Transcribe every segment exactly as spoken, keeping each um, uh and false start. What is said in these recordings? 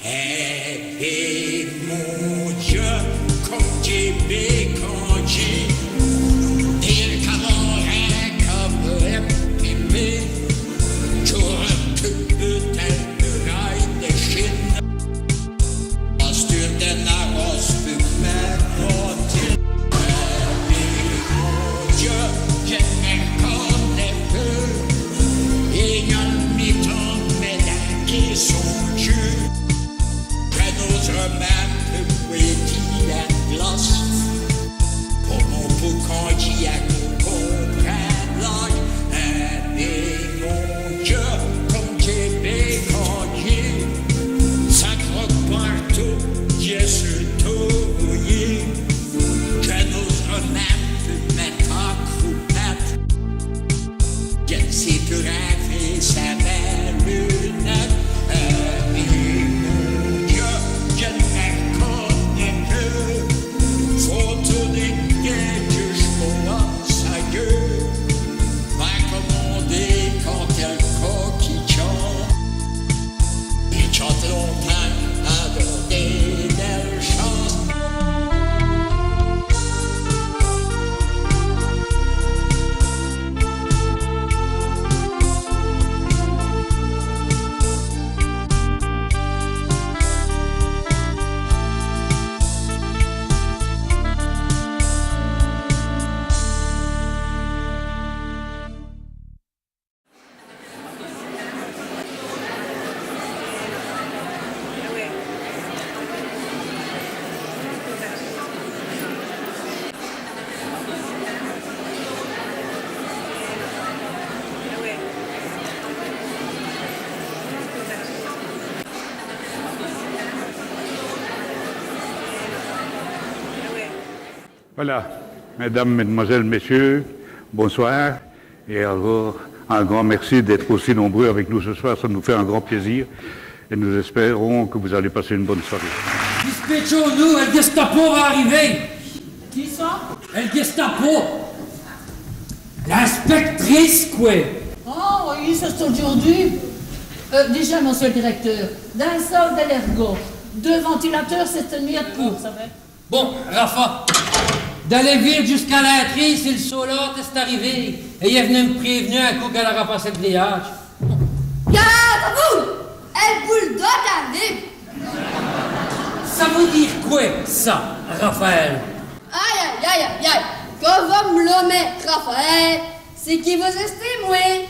Èt bén, mon Diè, come dj'é bén candjî, dins l' cabaret qu'a bén èmé, dj'âreu p'lu pètète murâye di Chine. Asteûre dins l' rose pus mène, mon Diè, mon Diè, dji n' mè r'conè pus. Èt dj'ènn' mi tente mèdame èt sondjeû, dji n'ôse mème pus pwédî la glace. Comint pou candjî à co comprinde l'âdje, èt bén, mon Diè, come dj'é bén candjî, ça croque partout, dj'é su tot rouwî, dji n'ôse mème pus mète à croupète. Dji n' sé pus rén fé sins mès lunètes. Èt bén, mon Diè, dji n' mè r'conè pus. Faut tot dîre qui dji comince à gueuler. Mins come on dit, quand èl coq i tchante, i tchante longtimps adon dèl chance. Voilà. Mèsdames, mèsdemoiselles, mèsieûs, bonsoir. Et alors, un grand merci d'être aussi nombreux avec nous ce soir. Ça nous fait un grand plaisir. Et nous espérons que vous allez passer une bonne soirée. Dispétchons-nous, èl Gestapo va ariver. Qui ça ? Èl Gestapo. L'inspectrice, qwè. Ah oui, ça c'est aujourd'hui. Euh, déjà, monsieur le directeur, dins l' sale di l'èrgot, deûs ventilateurs, c'èst ène miète pou. Bon, Rafa, d'alez vîr jusqu'à l'intrée si l' saulante èst arivêye, èt v'nez m' prév'nu in côp qu'èle a rapassé l' griyâdje. Gârde à vous ! Èl boule d'ok arive. Ça vout dîre qwè, ça, Raphaël ? Aïe, aïe, aïe, aïe, aïe. Quand vos m' lomez Raphaël, c'èst qui vos-èstez mwêt.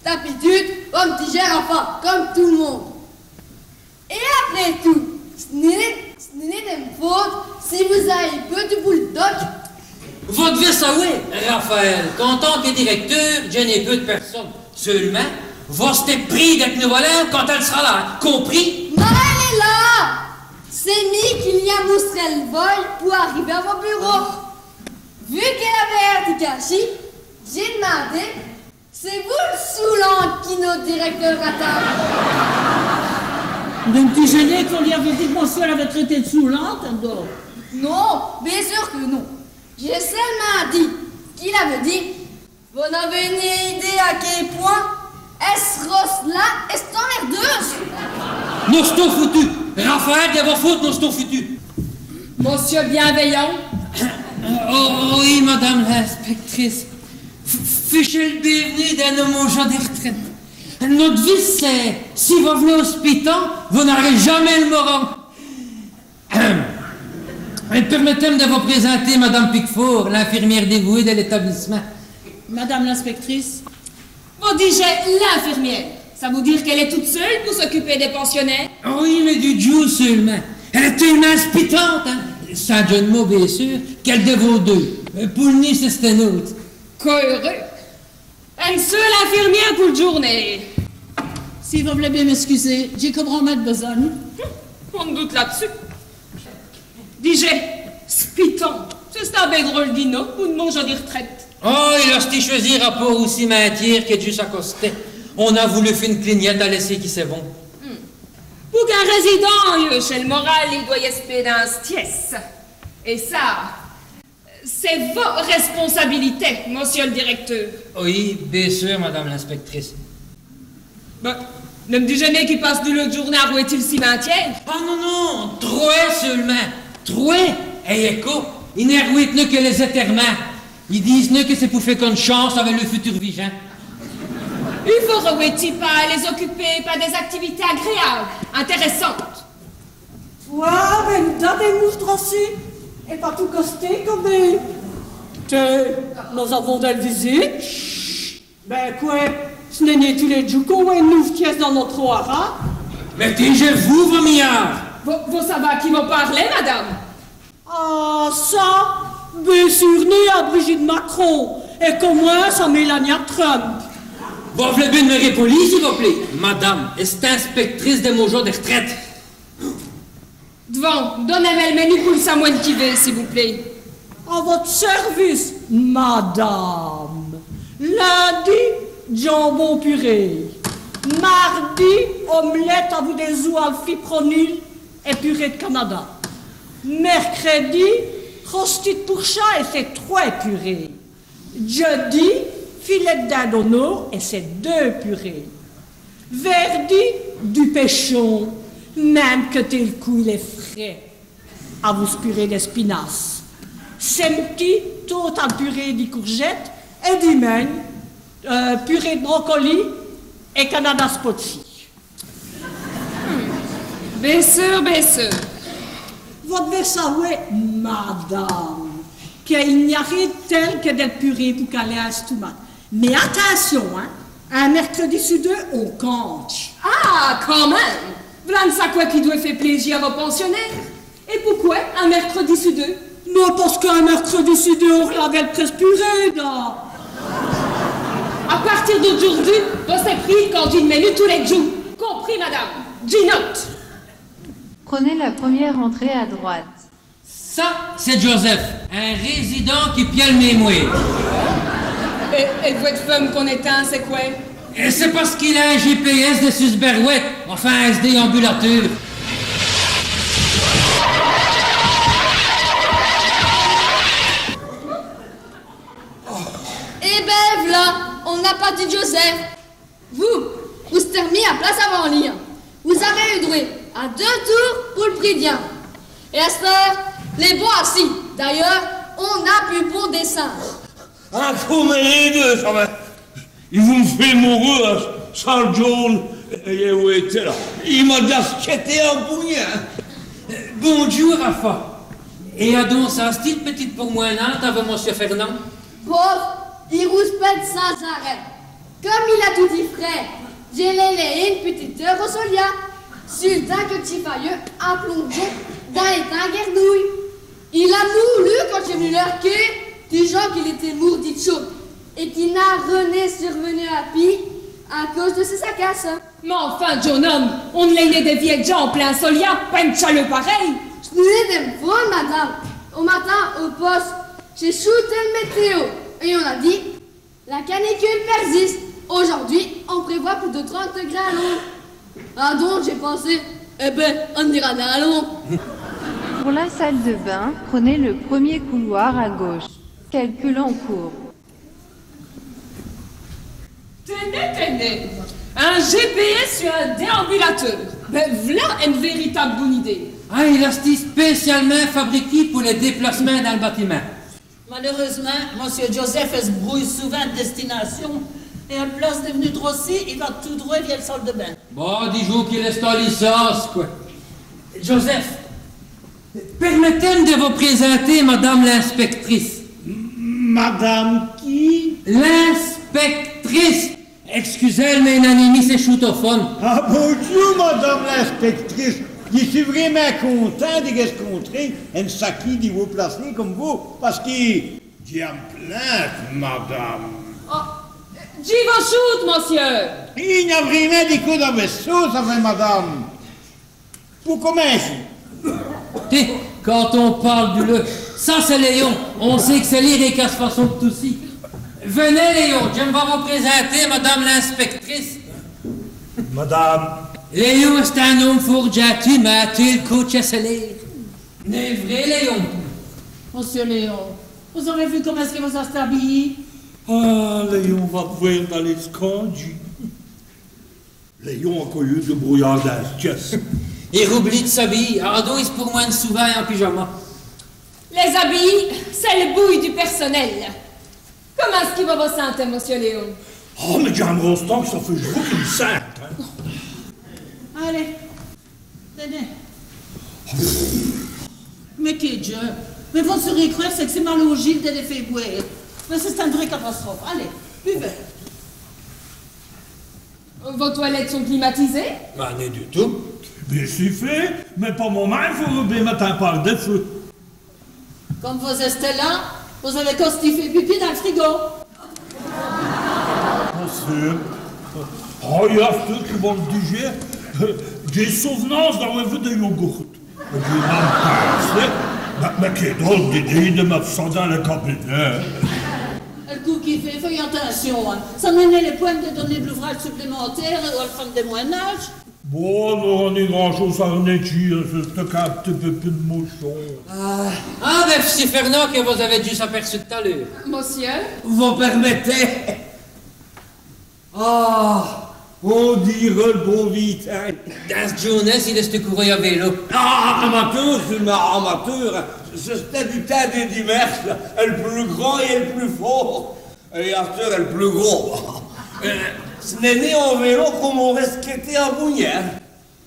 D'abitude, on m' dijot Rafa, come tout l' monde. Èt après tout, ç' n'èst, ç' n'èst nén d' èm' faute si vos-avez peur du boule d'ok. Vos d'vez sawè, Raphaël, qu'en tant qui dirècteûr, dji n'é peur d' pèrsone. Seûlemint, vos-astez prîs d'èsse nouvèle quand èle s'ra la, compris ? Mins èle èst la ! C'èst mi qui lî a moustrè l' voye pou ariver à vo bûrau. Vu qu'èle aveut èté cachîye, dj'é d'mandé. C'èst vous l' saoulante qui nos dirècteûrs attind'nut ? Dji n' dijeu nén qu'on lî aveut dit qu' monsieû l'aveut trêté d' saoulante, adon. Non, bén seûr qui non. Dj'é seûlemint dit qu'il aveut dit, vos n'avez nén idéye à qué pwint ç' rosse-la èst èmèrdeûse. Nos-astons foutus. Raphaël, dè vo faute, nos-astons foutus. Monsieû l' bienveillant. Oh, oh, oyi, madame l'inspectrice. F-, fuchez l' bienv'nu dins nos maujons di r'trète. Nosse d'vise, c'èst, si vos v'nez au spitan, vos n'ârez jamés l' moran. Èt pèrmètez-m' di vos présinter madame Piquefort, l'infirmière dévouée di l'tablissemint. Madame l'inspectrice. Vos dijez l'infirmière. Ça vout dîre qu'èle èst toute seûle pou s'ocuper dès pensionnaires ? Oyi, mins du djoû seûlemint. Èle èst télemint spitante, hin. C'è-st-in djeu d' mots, bén seûr, qu'èle dè vaut deûs. Pou l' nît, c'è-st-in-ôte. Qu'eûreûs. Ène seûle infirmière pou l' djoûrnéye. Si vos v'lez bén m'èscuser, dj'é co branmint d' bèsogne. On doute la-d'ssus. Dijez, spitant, c'è-st-in bén drole di no pou ène maujon di r'trète. Oh, il a stu chwèsi à pôrt ossi mintiêre qui djusse à costé. On a voulu fé ène clignète à l'èssai qui c'èst bon. Hmm. Pou qu'in résidant yeûche èl moral, i dwèt yèspérer dins s' tièsse. Èt ça, c'èst vo rèsponsabilité, monsieû l' dirècteûr. Oyi, bén seûr, madame l'inspectrice. Bén, N' èm dijez nén qu'i passe d' leû djoûrnêye a rwêter l' cimetiére ? Ah non, non, trwès seûlemint. Trwès ? Èt co, i n' rwêt'nut qu' lès-ètèr'mints. I dîjenut qu' c'èst pou fé conechance avou lès futurs vijins. I faut rwêti pa lès-occuper pa dès-activités agréables, intèrèssantes. Wâ, bin, dès nouv'tchès droci, èt pa tous costés, come. Tènez, nos-avons dès visites. Bin qwè, ç' n'èst nén tous lès djoûs qu'on wèt ène nouv'tièsse dins nosse hara. Mètez-vous, vos miyares. Vos, vos savez a qui vos pârlez, madame ? Ah ça, bin sûr, nén a Brigitte Macron, èt co mwins' a Melania Trump. Vos v'lez bin d'meurer poli, s'i vos plét ? Madame, c'è-st-ène inspèctrice dès maujons dès r'trètes. D'vant, donez-m' èl mènu pou l' samwène qui vént, s'i vos plét. A vos sèrvices, madame. Lindi, djambon purée. Mardi, om'lète avou dès-oûs al fipronil èt purée d' canadâ. Mèrcrèdi, rostis d' pourcha èt sès trwès purées. Djeûdi, filèt d' dindon èt sès deûs purées. Vèrdi, du pèchon, minme qu' tél coûp il èst frèd, avou s' purée dès spinasses. Sèm'di, tot al purée di courjètes, èt diminche, euh, purée d' brocoli èt canadâ spotzi. Bin seûr, bin seûr. Vos d'vez sawè, madame, qu'i gn-a rén d' tèl qui dèl purée pou caler in stomaque. Mins atincion, in, in mèrcrèdi su deûs, on candje. Ah, quand min.me ! V'là ène saqwè qui dwèt fé plêji a vos pensionêres. Èt pouqwè in mèrcrèdi su deûs ? Mins pace qu'in mèrcrèdi su deûs, on r'lave èl prèsse-purée, là. A pârti d'odjoûrdu, vos sèrez prîje d' candjî d' mènu tous lès djoûs. Compris, madame. Dji note. Prenez la première entrée à droite. Ça, c'èst Joseph, in résidant qui pièle mès mwês. Èt, èt vos d'fez ène conètance, c'èst qwè ? Èt c'èst pace qu'il a in G P S dissus s' bèrwète, enfin, in déambulateûr. Èt bin v'là, on n'a pas du Joseph. Vos, vos stîz r'mis a place avant li. Vos avez yeû drwèt a deûs toûrs pou l' prîje d'yin. Èt asteûre, lès bons assis. D'ayeûrs, on n'a pus bon dès sinjes. Ah, come lès deûs, ça va. I vont m' fé mori, ça, l' John. Èt, èt, wêtez la. I m'a dèdja scèté in pougn'. Bondjoû, Rafa. Èt adon, ça stît l' pètite pourmwin.nâde avou Monsieû Fernand ? Bof, i rouspète sins arèt. Come il a toudis frèd, dji lès lèye ène pètite eûre au solia, su l' tins qui dj' fayeû in plondjon dins lès tins guèrdouy. Il a moulu quand dj'é v'nu l' r'quèyî, dijant qu'il èsteût moûr di tchôd, èt qu'i n'a rin surv'nu a pî a cause di sès sacasses. Mins enfin, djon.ne ome, on n' lèye nén dès vièsses djins in plin solia, pa ène tchaleû parèye. Dji n'é nén v'lu, madame. Au matin, au poste, dj'a choûté l' météo, èt on a dit, la canicule persiste. Aujourd'hui, on prévoit plus de trente degrés à Londres. Adon, dj'a pinsé, èt bin, on n'ira nén à Londres. Pour la salle de bain, prenez le premier couloir à gauche. Calcul en cours. Tènez, tènez. In G P S su in déambulateûr. Bin, v'là ène vèritâbe boune idéye. Ah, il a stî spécialemint fabriqué pou lès déplacemints dins l' bâtimint. Maleûreûsemint, Monsieû Joseph èl s' brouye souvint d' dèstinâcion, èt a l' place di v'nu droci, i va tout drwèt viè l' sale di bin. Bon, dijons qu'il èst an licence, qwè. Joseph, pèrmètez-m' di vos présinter Madame l'inspèctrice. Madame qui ? L'inspèctrice. Èscusez, mins ène anémie s'èst choûte au fon. Ah, bondjoû, Madame l'inspèctrice. Dji seû vrémint contint di rèscontrer ène saquî di vos placi come vos, pace qui dj'é à m' plinde, madame. Oh, dji vos choûte, monsieû. I gn-a vrémint di qwè d'vèsser ça, madame. Pou cominchî. Tè, quand on pâle du leû, ça c'èst Léon. On sét qu' c'èst li qu'a s' façon d' toussî. V'nez, Léon, dji m' va vos présinter Madame l'inspèctrice. Madame. Léon èst in-ome fwért djinti, mins tèl côp c'èst lêr. Nén vré, Léon ? Monsieû Léon, vos-avez vu comint èst-ce qui vos-astèz abiyî ? Ah, Léon va d'vwêr daler s' candjî. Léon a co yeû du brouyârd dins s' tièsse. I roublîye d' s'abiyî. Adon, i s' pourmwin.ne souvint in pidjama. Lès-abiyis, c'èst l' bouye du pèrsonèl. Comint èst-ce qui vos vos sintez, mossieû Léon ? Oh, mins dj'in.me ostant qu' ça fét vous qui m' sinte, in. Alèz, tènez. Mins qué djeu ! Mins vos n' sauriz crwêre ç' qui ç' malaujî l' dèl fé bwêre. Mins c'è-st-ène vraîye catastrophe. Alèz, buvèz. Vos twalètes sont climatisées ? Mins nén du tout. Bén si fét, mins pa momint, i faureut bén mète in pâre d' feu. Come vos-èstez là, vos-avez co stî fé pipi dins l' frigo. Possibe. Oh, i gn-a ç' qui vos l' dijèz, dj'é sov'nance d'awè vèyu dès yogourts. Dj'é minme pinsé, mins, mins qué drole d'idéye di mète ça dins l' cabinèt. Èl côp qui fét, fèyez atincion, in. Ça n' lès nén l' pwin.ne di doner d' l'ouvrâdje suplémentaire aus feumes di mwin.âdje. Bon, non, nén grand-chôse, ça n'èst nén, c'èst qu' in p'tit pépin d' mochon. Ah, ah, bén, c'èst Fernand qui vos-avez djusse apèrçu t't-à l'eûre. Mossieû ? Vos pèrmètez ? Ah, on dîreut l' bon vî timps. Dins s' djoûrnêye, il èsteut courwè à vélo. Ah, amateûr, sûrmint, amateûr. C'èsteut du timps dès dimèrses, èl pus grand èt èl pus fôrt. Èt asteûre, èl pus gros. Euh, ç' n'èst nén on vélo come on rèsquèté à bougnèt.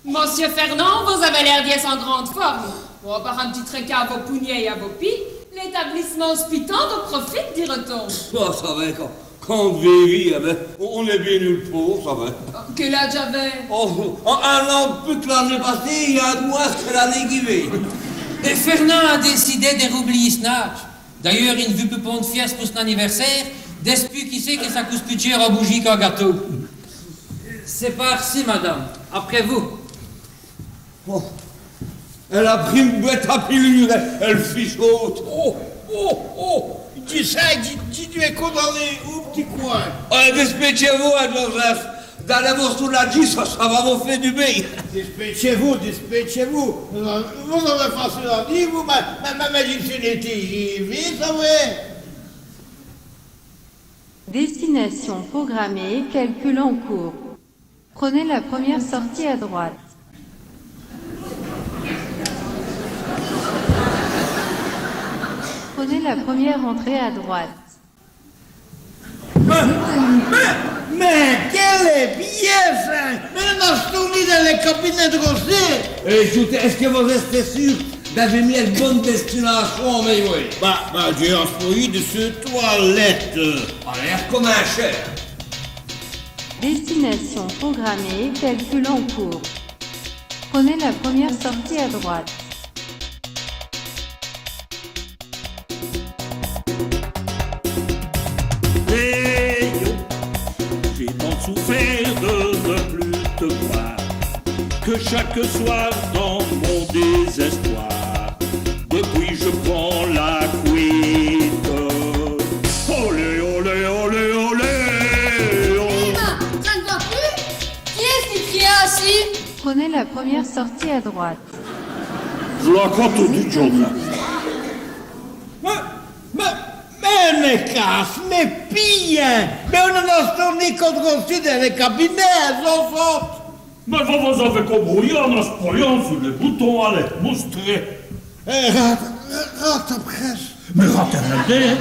Mossieû Fernand, vos-avez l'ér d'ièsse en grande forme. Bon, à pârt in p'tit trècas à vos pougnèts èt à vos pîds, l'ètablissemint ospitant vos profite, dîreut-on. Oh, savèz, quand, quand on vît, eh bén, on n'èst bén nule pôre, savèz. Quél âdje avez ? Oh, in, in an d' pus qu' l'anéye passéye, èt in d' mwins' qu' l'anéye qui vén. Èt Fernand a décidè di roubliyî s'n-âdje. D'ayeûrs, i n' vout pus pont d' fièsse pou s'n-anivèrsêre, dispûs qu'i sét qui ça coûte pus tchêr in boujîye qu'in gâteau. C'èst par-ci, madame. Après vous. Oh. Èle a pris m' bwète à pilures, èl fichôte. Oh, oh, oh. Dji sé, dji, dji dwè co d'aler on p'tit cwin. Alèz, dispétchèz-vous, in, Joseph. D'alez vos soulâdjî, ça, ça va vos fé du bén. Dispétchèz-vous, dispétchèz-vous. Vos, vos-avez facile à dîre, vous, mins, mins, mins, mins dji n' seû nén tî, j'î vén, savèz. Destination programmée, calcul en cours. Prenez la première sortie à droite. Prenez la première entrée à droite. Mins, mins, mins quéle bièsse, in ! Mins on-z-a toûrné dins lès cabinèts droci. Èh, choûtèz, èst-ce qui vos-èstèz sûr d'awè mis èl bone destinâcion, mès oyi ? Bah, bah, dj'é aspèyî dissus twalètes. Alèz, r'cominchèz. Destination programmée, calcul en cours. Prenez la première sortie à droite. Léon, j'ai tant souffert de ne plus te voir, que chaque soir dans mon désespoir, depuis je prends la fuite. Olé, olé, olé, olé, oh. Emma, ça ne va plus ? Qui est-ce qui crie ainsi ? Prenez la première sortie à droite. V'là co toudi, Joseph. Mins, mins, mins, mès casse, mès pîds, in ! Mins on-z-a toûrné co droci dins lès cabinèts, zos-ôtes. Mins vos, vos-avez co broyî, in aspuyant su lès boutons, alèz, moustrèz. Èh, rate, rate après. Mins ratèz, ratèz.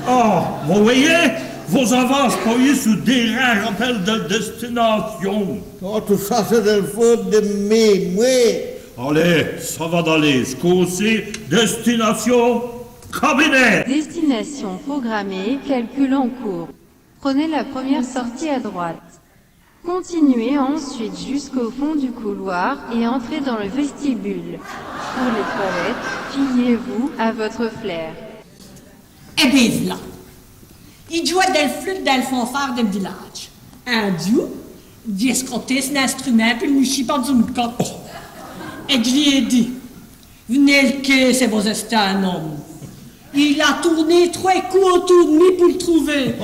Ah, vos vèyèz, vos-avez aspuyî su dêrin rapèl dèl destinâcion. Oh, tout ça, c'èst dèl faute di mès mwins. Alèz, ça va d'aler, ç' côp-ci, destinâcion, cabinet. Destination programmée, calcul en cours. Prenez la première sortie à droite. Continuez ensuite jusqu'au fond du couloir et entrez dans le vestibule. Pour les toilettes, fiez-vous à votre flair. Èh bén, v'la. I djouwè dèl flûte dins l' fanfâre dèl vilâdje. In djoû, dj'é scroté s'n-instrumint pou l' mouchî pa-d'zous m' cote. Èt dj' lî é dit : « V'nèz l' qué, si vos-èstèz in-ome. » Il a toûrné trwès côps autoû d' mi pou l' trouver.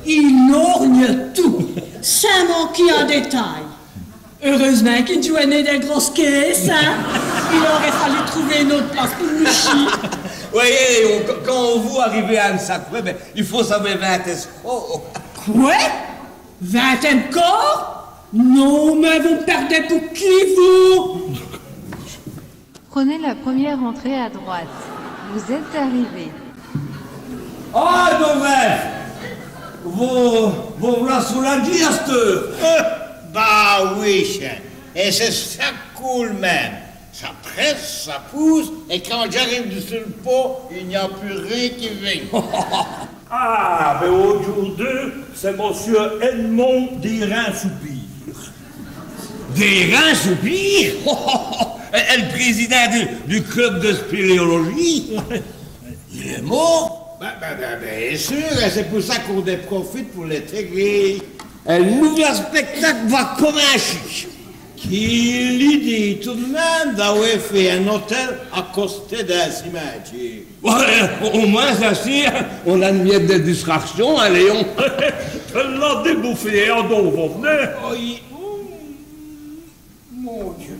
I lorgne tout, sins manquî in détail. Eûreûsemint qu'i n' djouwè nén dès grosses caisses, in. Il ârot falu trouver ène ôte place pou l' mouchî. Oyi, oyi, qu-, quand on vout ariver à ène sacwè, bén, i faut sawè vinte èscôs. Qwè ? Vinte èscôs ? Non, mins vos m' pèrdèz pou qui, vous ? Prenez la première entrée à droite. Vous êtes arrivé. Ah, Joseph ! Vos, vos v'la soladjî asteûre. Bah oui, chèf. Èt c'èst ça l' coûp minme. Ça prèsse, ça pousse, èt quand dj'arive dissus l' pont, i gn-a pus rin qui vint. Ah, mins audjoûrdu, c'èst Mossieû Edmond dès Rins Soupirs. Dès Rins Soupirs ? Èl présidint du, du club di spéléolodjîye. Il èst môrt ? Bah, bah, bah, bén seûr, èt c'èst pou ça qu'on-z-è profite pou l'intègrer. In nouvau spèctake va cominchî. Quéle idéye tout l' minme d'awè fét in otèl a costé d'in cimetiére. Ouais, au mwins, insi, on-a ène miète di distracsion, in, Léon ? Là, dès boufféyes, adon, vos v'nez ? Oh, i-, mon Dieu.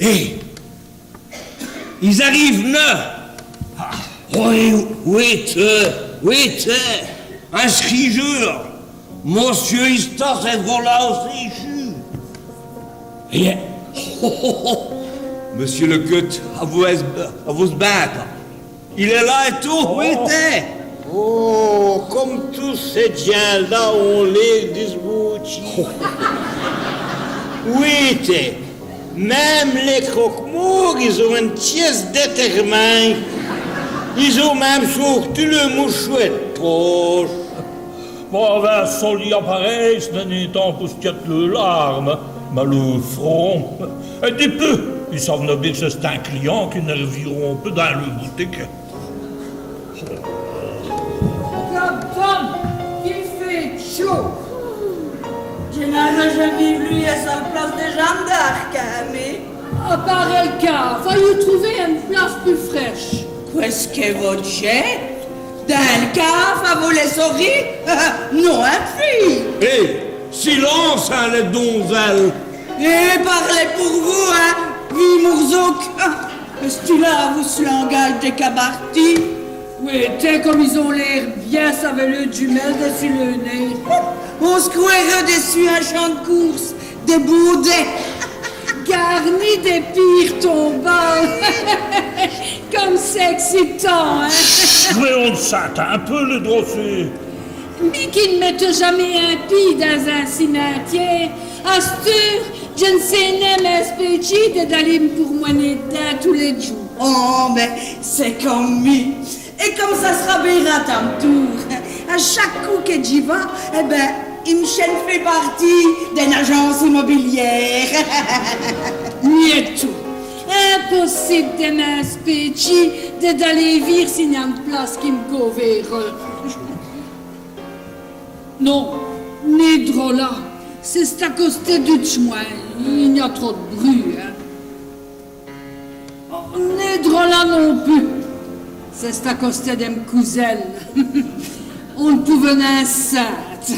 Hé ! Is-ariv'nut ! Ah, oyi, wétez, wétez. In scrîjeû, Mossieû Istas èst volà au sèchî. Èt, oh, oh, oh, Mossieû Lecoq, avou, avou s' binta. Il èst là ètou, wétez. Oh, come tous cès djins-là ont l'ér disbautchî. Wétez, minme lès croque-morts, is-ont ène tièsse d'intèr'mint. Is-ont minme sôrti leû mouchwè d' poche. Bon, avou in soldat parèy, ç' n'èst nén tant pou s' tiède leûs lârmes, mins leû front. Èt di pus, i sav'nut bén qu' c'è-st-in cliant qu'i n' r'vîront pus dins leû boutike. Qu'dame, i fét tchôd ! Dji n'a jamés v'lu yèsse al place di Jeanne d'Arc, mi. A pârt èl cave, ayoz trouvez ène place pus frèche. Qwè ç' qui vos d'jez ? Dins l' cave, avou lès sorîs ? Non, in, fîye ! Hé, silence, in, lès donzèles ! Hé, pârlez pou vous, in, vî mourzouke. Èstoz-là avou ç' langadje di cabartî ? Wétez, come is-ont l'ér bièsses avou leûs djumèles dissus leû nez. On s' crwêreut dissus in champ d' coûrse, dès baudèts. Garnis dès pîres tombales. Come c'èst èscitant, in ? Chut, on s'intènd in pau, lès drossês. Mi qui n' mèteu jamés in pîd dins in cimetiére, asteûre, dji n' sé nén m' èspétchî di d'aler m' pourmwin.ner d'dins tous lès djoûs. Oh, mins c'èst come mi. Èt come ça s'ra bén rade à m' toûr. A chaque côp qui dj'î va, èt bén, i m' chène fé partî d'ène agence immobilière. Miètou, impossibe di m' èspétchî di d'aler vîr s'i gn-a ène place qui m' convéreut. Non, nén drola, c'è-st-à costé du tch'min, i gn-a trop d' brût, in. Oh, nén drola non pus, c'è-st-à costé di m' cousène. On n' pout nén sinde.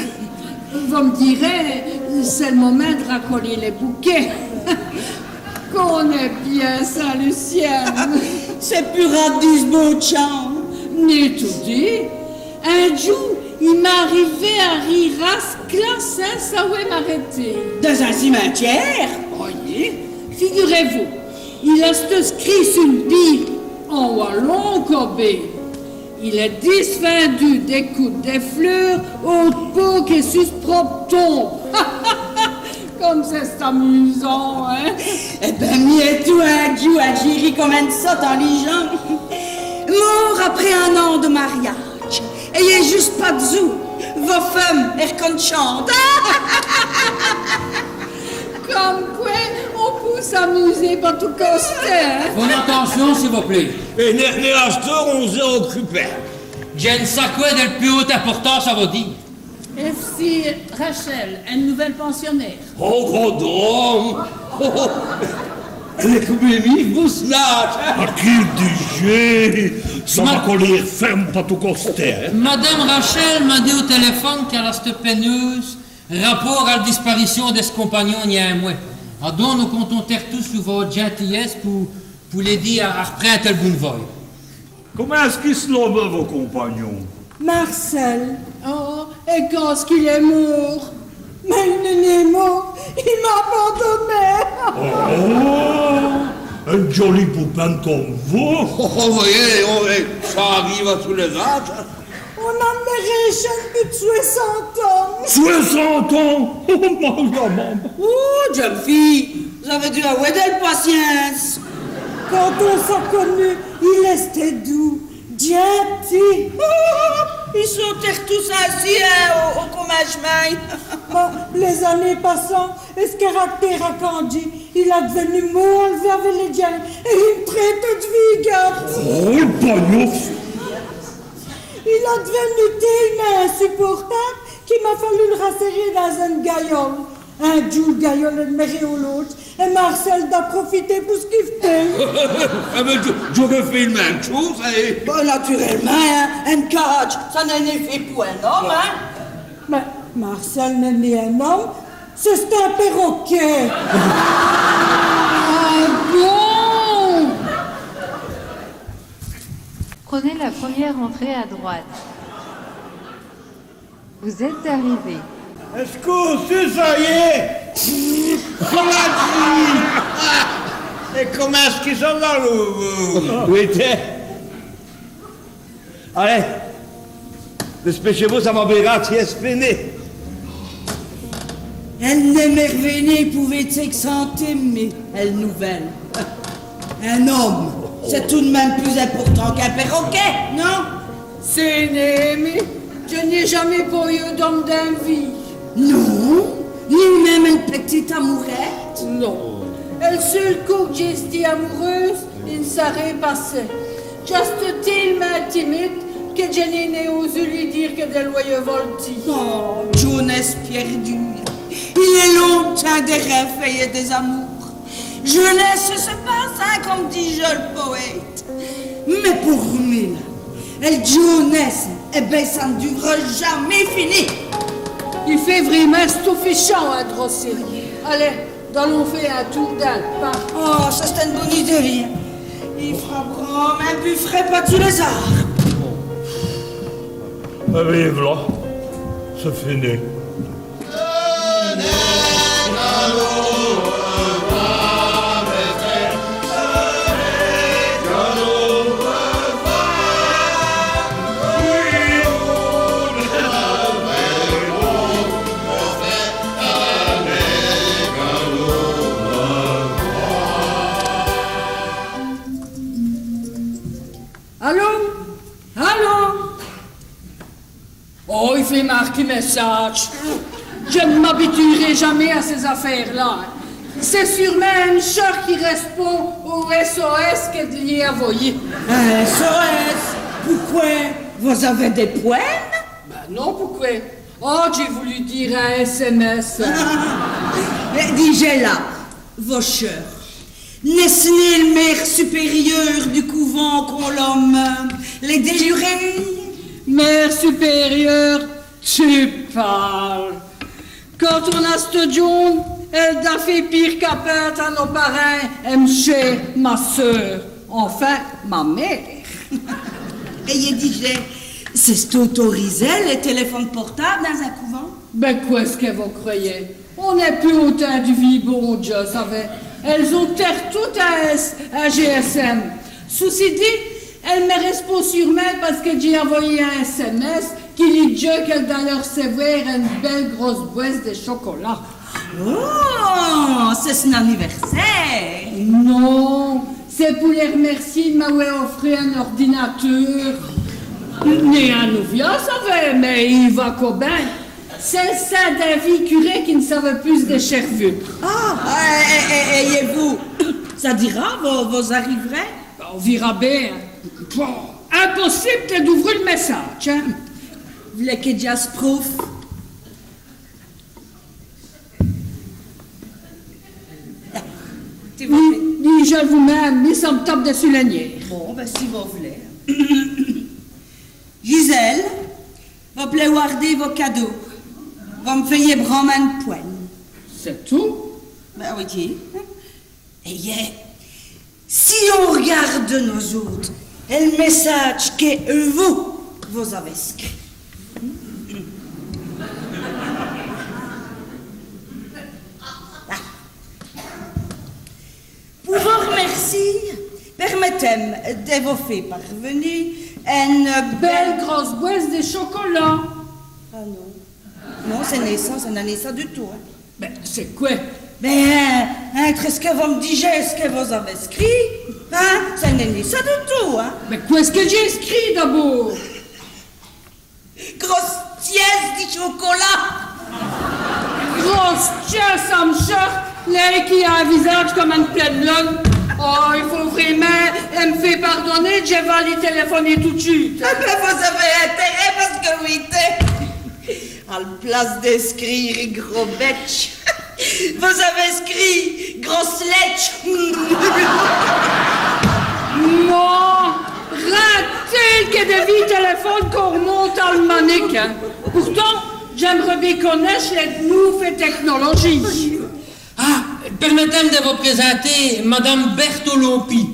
Vos m' dîrez, c'èst l' momint d' racolî lès bouquèts. Qu'on-z-èst bièsse, in, Lucienne. C'èst pus rade dè s' botchant. Nén toudis. In djoû, i m'a arivé à rîre à s' classe, in, sins wè m'arèter. Dins in cimetiére ? Oyi. Figurez-vous, il èsteut scrît su ène pîre, en walon co bén : « Il est dispendieux d'écouter des fleurs autre part que sur sa propre tombe. » Come c'è-st-amusant, in ? Èt bén, miètou, in djoû, dj'î ri come ène sote en lîjant : « Mort après un an de mariage. Èt i gn-a jusse pa d' zoû, vo feume èst r'conèchante. » Come qwè, on pout s'amuser pa tous costés, in ? Fé atincion, s'i vos plét. Èt nén, nén asteûre, on s' è occupe. Dj'é ène saqwè dèl pus hôte importance à vos dîre. Èt v'ci Rachel, ène nouvèle pensionnaire. Oh, grand homme ! Oh, oh. Èlle èst come mi, vos-ôtes. Ah, qui dîjèz ? Ça va coler fèrme pa tous costés, in ? Madame Rachel m'a dit au tèlèfone qu'èlle asteut pèneûse, rapôrt à l' disparicion di s' compagnon i gn-a in mwès. Adon, nos comptons tèrtous su vo djintillesse pou, pou l'êder à, à r'prinde èl boune voye. Comint èst-ce qu'i s' lome, vo compagnon ? Marcel. Oh, èt quand èst-ce qu'il èst môrt ? Mins i n'èst nén môrt, i m'a abandonné. Oh, in djoli poupin come vous. Oh, oh, vèyez, oh, vèyez, ça arive à tous les âges. On a d'mèré èchène pus d' swèssante ans. Swèssante ans ? Oh, Maria, maman. Oh, djon.ne fîye, vos-avez dû awè dèl paciyince. Quand on s'a conu, il èstot doûs, djinti. Oh, i sont tèrtous insi, in, au, au comècemint. Bon, lès-anéyes passant, ès' caractére a candjî. Il a div'nu mauvaîs avou lès djins èt i m' trête d' vîgate. Oh, l' pagnote ! Il a div'nu télemint insuportâbe qu'i m'a falu l' rassèrer dins ène gayole. In djoû, l' gayole a d'mèré au lotch, èt Marcel d'a profité pou s' quifter. Ah bén, dj'âreu fét l' min.me tchôse, in. Bén, naturèlemint, in, ène cadje, ça n'èst nén fét pou in-ome, in. Mins Marcel n'èst nén in-ome, c'è-st-in pèrokèt. Ah bon ? Prenez la première entrée à droite. Vous êtes arrivé. Èscoûtez, ça y èst. Comadji. Èt comint èst-ce qu'i sont là, lès, lès... Wétez. Alez, dispétchîz-vous, ça va bén rade, c'èst fini. Èle n'èst mèrvèyîye pou vêtî qwè, mins èl nouvèle. In-ome, c'èst tout d' min.me pus important qu'in pèrokèt, non ? C'èst nén, mins dji n'é jamés po yeû d'ome dins m' vîye. Non, nén min.me ène pètite amourète ? Non. Èl seûl côp qu' dj'é stî amoureûse, i n' s'a rén passè. Dj'èsteu télemint timide qui dji n'é nén osu lyi dîre qui dj' l'a voltî. Oh, djônèsse pièrdûwe. Il èst longtimps dè rèfèyî dès amours. Jeunesse se passe, in, come dijot l' powête. Mins pou mi, la, èl djônèsse, èt bén, ça n' dûvreut jamés fini. I fét vrémint stoufèchant, in, droci. Alez, d'alons fé in toûr dins l' parc. Oh, ça, c'è-st-ène bone idéye. I f'ra vrémint pus frèd pa-d'zous lès-ârbes. Èt bén, v'là, c'èst fini. Alô ? Alô ? Oh, i fét marquer mèssâdje. Dji n' m'abitueré jamés à cès-afêres-là. C'èst sûr'mint ène cheûr qui rèspond au S O S qui dj' lyi a avoyî. In S O S ? Pouqwè ? Vos-avez dès pwènes ? Bén non, pouqwè ? Oh, dj'é v'lu dîre in S M S. Mins dijèz-la, vo cheûr, n'èst-ce nén l' mére supérieûr du couvant qu'on lome, euh, lès dèlurés ? Mére supérieûr, tu pârles. Quand on-a stu djon.ne, èle d'a fét pîre qu'apinde à nos parints, èm' chér, ma seûr, enfin, ma mére. Èt dijèz, c'èst autorisè lès tèlèfones portâbes dins in couvant ? Bén, qwè-ce qui vos crwèyez ? On n'èst pus au timps du vî bon djeu, savez. Èles ont tèrtous in S, in G S M. Ceci dit, èle m' rèspond sûr'mint pace qui dj'é avoyî in S M S qui lyi dit qu'èle d'a r'çû ène bèle grosse bwèsse di chocolat. Oh, c'è-st-in anivèrsêre ? Non, c'èst pou lès r'mèrcî d' m'awè ofru in-ordinateûr. Nén in nouvia, savez, mins i va co bén. C'èst l' sint d'in vî curé qui n' savout pus s' dèchèrvu. Ah, èt, èt, èt, èt vous, ça d'îra, vos, vos-arivrez ? On vîra bén. Bon, impossibe di douvri l' mèssâdje, in. V'lez qui dj'asprouve ? Dijèz-l' vous-min.me, mi, ça m' tape dissus lès niêrs. Bon, bén, si vos v'lez. Gisèle, vos p'lez wârder vos cadôs. Vos m' fèyez brâmint ène pwène. C'èst tout ? Bén, oyi. Èt si on r'gârde nos-ôtes, Èl mèssâdje qui vos, vos-avèz scrît. Pou vos r'mèrcî, pèrmètèz-m' di vos fé parvèni ène bèle grosse bwèsse di chocolat. Ah non. Non, ci n'èst nén ça, ça n'èst nén ça du tout, hin. Bin, c'èst qwè ? Bin, hin, ètur ç' qui vos m' dijèz ç' qui vos-avèz scrît, hin, ça n'èst nén ça du tout, hin. Mins qwè ç' qui dj'é scrît d'abôrd ? Grosse tièsse di chocolat. Grosse tièsse, à m' cheûr, lèye qui a in visâdje come ène plène lune. Oh, i faut vrémint m' fé pardonèr, dji va lyi tèlèfoner tout d' chûte. Èh bin, vos-avèz intèrèt, pace qui, wétèz, à l' place di scrîre gros bètch, vos-avèz scrît grosse lètche. Non, rin d' tèl qui dès vîs tèlèfones qu'on r'monte à l' manique, hin. Pourtant, dj'in.m'reu bén conèche lès nouvèlès tècnolojîyes. Ah, pèrmètèz-m' di vos présinter Madame Berthe Olompy,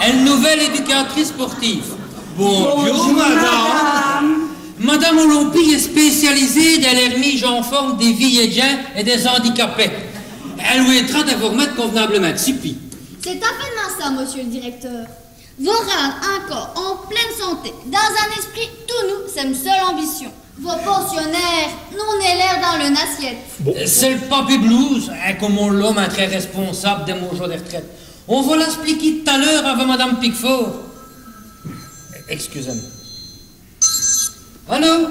èl nouvèle èducatrice sportive. Bondjoû, madame. Madame Olompy èst spécialisèye dins lès r'mîjes en forme dès vîyès djins èt dès-andicapés. Èle wét'ra di vos r'mète conv'nablèmint d' si pîd. C'èst à pène ça, mossieû l' dirècteûr. Vos rinde co en plène santé, dins in-èsprit tout nou, c'èst m' seûle ambicion. Vos pensionêres n'ont nén l'aîr dins leû-n-assiète. Bon. C'èst l' papy blues, hin, come on l' lome intrè rèsponsables dès maujo dès r'trètes. On va l'asplikî t't-à l'eûre avou Madame Pickford. Èscusèz-m'. Allô ?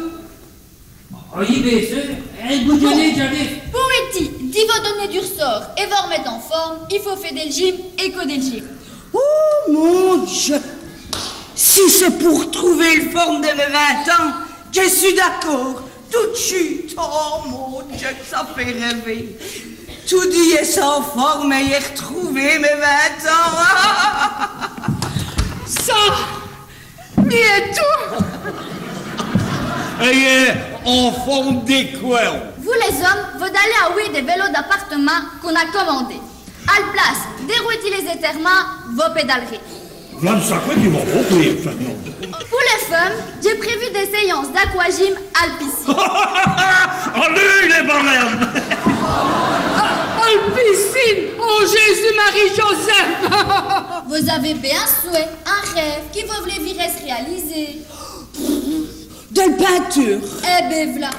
Oyi, bén seûr. Hin, dj'arive, dj'arive. Pou ètî, di vos doner du r'sôrt èt vos r'mète en forme, i faut fé dèl gym èt co dèl gym. Oh mon Dieu ! Si c'èst pou r'trouver l' forme di mès vint ans, dji seû d'acôrd, tout d' chûte. Oh mon Dieu, qu' ça fét rèver. Toudi èsse en forme èyèt r'trouver mès vint ans. Ça, c'èst tout. Èt en forme di qwè ? Vous les hommes, vos dalez awèy dès vélos d'appartement qu'on a comandés. À l' place di rwètî lès-ètêr'mints, vos pédalerez. V'là ène saqwè qui va bôcomp, Fernande. Pou lès feumes, dj'é prévu dès séances d'aquagym à l' piscine. Alèz, lès baleines ! À l' piscine ! Oh Jésus, Marie, Joseph ! Vos-avèz bén in swèt, in rêve, qui vos v'lèz vîr s' réaliser. Dèl pintûre. Èh bén v'là.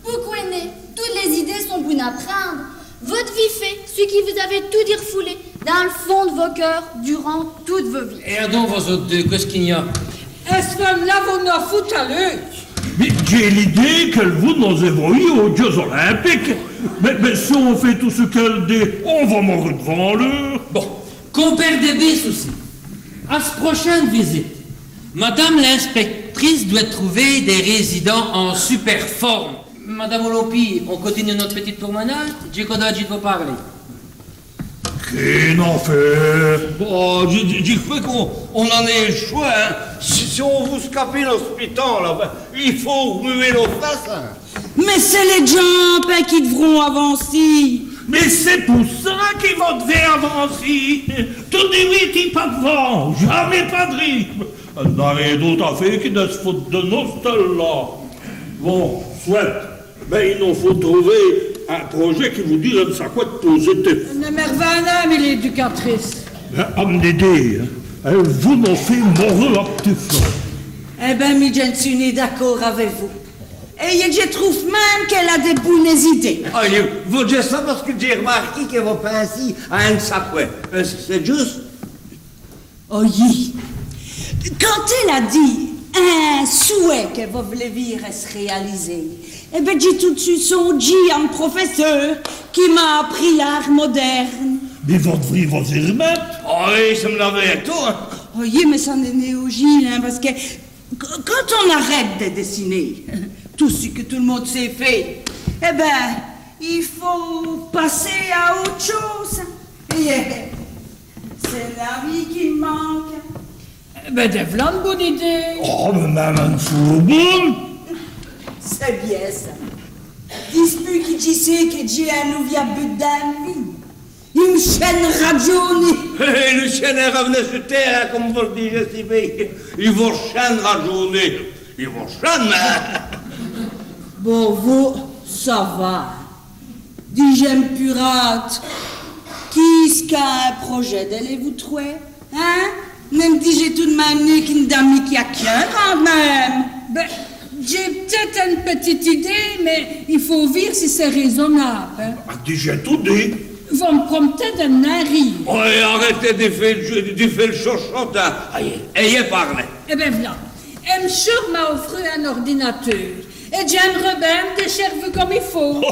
Pouqwè nén ? Toutes lès-idéyes sont bones à prinde. Vos d'vîz fé ç' qui vos-avèz toudi r'foulé dins l' fond d' vos keûrs durant toute vosse vîye. Èt adon, vos-ôtes deûs, qu'èst-ce qu'i-gn-a ? Cisse feume-là vont nos foute à l'eûre. Mins dj'é l'idéye qu'èle vout nos èvoyî aus Dieûs Olympikes. Mins, mins si on fét tout ç' qu'èle dit, on va mori d'vant l'eûre. Bon, qu'on pèrde bén souci. À s' prochaine visite, Madame l'inspectrice dwèt trouver dès résidents en super forme. Madame Olompy, on continue nosse p'tite promenâde ? Dj'é co dandjî d' vos pârler. Qué-ce qu'on fét ? Bon, dji, dji, dji crwè qu'on, on n'a nén l' chwè, hin. Si, si on vout s' caper nos pitans, là, bin, i faut r'muwer nos fèsses, hin. Mins c'èst lès djambes, hin, qui d'vront avancî. Mins c'èst pou ça qui vos d'vèz avancî. Toudi wétî pa-d'vant, jamés pa-drîme. N'a rén d'ôte à fé qui di s' foute di nos, cisse-là. Bon, swète. Mins i nos faut trouver in projèt qui vout dîre ène saqwè d' positif. N' mèrvin nén, mi, l'èducatrice. Bin, à m'n-idéye, hin. Èle vout nos fé mori à p'tit feu. Èh bin, mi, dji n' seû nén d'acôrd avou vous. Èt dji trouve minme qu'èle a dès bounès-idéyes. Ah, dji vos dit ça pace qui dj'é r'mârqué qui vos pinsîz à ène saqwè. Èst-ce qui c'èst djusse ? Oyi. Quand èle a dit in swèt qui vos v'lèz vîr s' réaliser, èh bin, dj'é tout d' swite sondjî à m' profèsseûr qui m'a apris l'art moderne. Mins vos d'vrîz vos-î r'mète. Ah oyi, ça m'avît ètou, hin. Oyi, mins ça n'èst nén aujî, hin, pace qui qu-, quand on arète di dèssiner, tout ç' qui tout l' monde sét fé, èh bin, i faut passer à ôte chôse. Èt, euh, c'èst l' vîye qui m' manke. Èh bin, d' v'là ène boune idéye. Oh, mins minme ène foûre boune. C'èst bén ça. Dispûs qui dji sé qui dj'é in nouvia but dins m' vîye. Ène chène radjaunie. Èt l' chène, riv'nez su tére, come vos l' dijez si bén. I vos chène radjaunie. I vos chène, hin. Bon, vous, ça va. Dijez-m' pus rade, quî ç' qu'a in projèt dins lès vôtès, hin ? N' èm dijez tout l' min.me nén qu'ine dami qui a quéqui.ne, quand min.me. Bén, dj'é p't-ète ène pitite idéye, mins i faut vîr si c'èst rézonâbe, hin. Ah, dijez toudi. Vos m' prom'tez dè n' nén rîre. Oyi, arètez dè fé l' djeu, dè fé l' chochote, hin. Ayi, èyèt, pârlèz. Èt bén, v'la. Èm cheûr m'a ofru in-ordinateûr. Èt dj'in.m'reu bén dè chèrvu come i faut.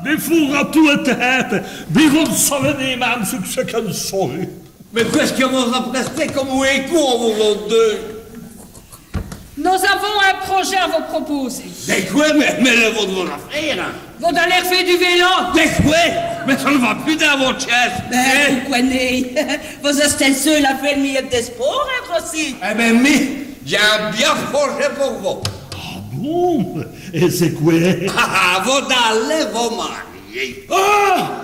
Mins fôra tout ètinde. Mins vos n' savez nén min.me ç' qui c'èst qu'ène souris. Mins qwè ç' qui vos-aprèstez come écot, vous autes deûs ? Nous avons un projet à vous proposer. Dè qwè ? Mins, mins lèz-vous d' vos-afêres, hin. Vous allez faire du vélo. Dè qwè ? Mins ça n' va pus dins vo tchèsse. Bén, hin ? Pouqwè nén ? Vos-èstez l' seûl à fé l' miyeu dès spôrts, hin, ossi. Èt bén, mi, dj'é in bia projèt pour vous. Ah bon ? Èt c'èst qwè ? Ah, ah, vous-alez vos mariér. Ah !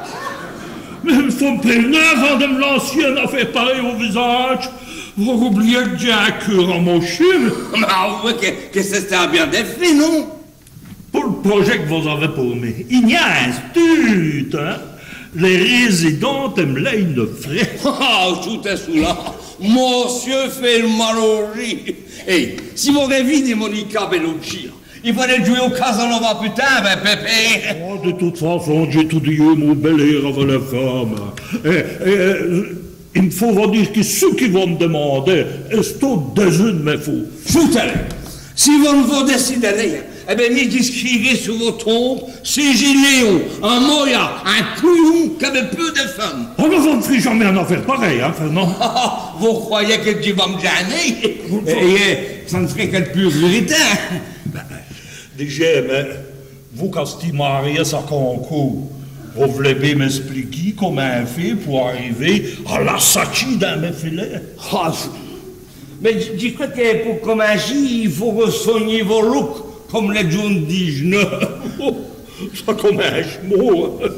Mins faut m' prév'nu avant dè m' lancer ène afêre parèye au visadje. Vos roubliyez qu' dj'é in keûr amochî. Mins, ah, oyi, qu', qu' c'èst in bia dèfi, non ? Pou l' projèt qu' vos-avez pou mi, i gn-a in stûde, hin ? Lès résidants èment lès frèts. Ah, choûtez çoula, mossieû fét l' malaujî. Èt si vos rèvîz dè Monica Bellucci, i fåreut djouwer au Casanova pus târd, hin, pépére. Oh, di toute façon, dj'é toudi yeû mon bèl-aîr avou lès feumes. Èt, èt, èt, i m' faut vos dîre qui ç' qui vos m' dimandez, èst au-d'zeû d' mès fôces. Choûtez, si vos n' vos dècidez nén, èt bén, mi, dj'inscrîrè su vo tombe, c'èst Léon, in moyà, in couyon, qu'avot peû dès feumes. Oh, mins vos n' f'rîz jamés ène afêre parèye, hin, Fernand. Vous croyez qui dj' va m' djin.ner ? Èt, èt ça n' s'reut qu' èl pure vérité. Dijez, mins vous qu'astîz marié ça quéque côp, vos v'lez bén m'èspliquer comint fé pou ariver à l' sârti dins mès filèts ? Ah, mins dji, dji crwè qui pou cominchî, i faut sognî vo look, come lès djônes dij'nut. Ça cominche mau, hin.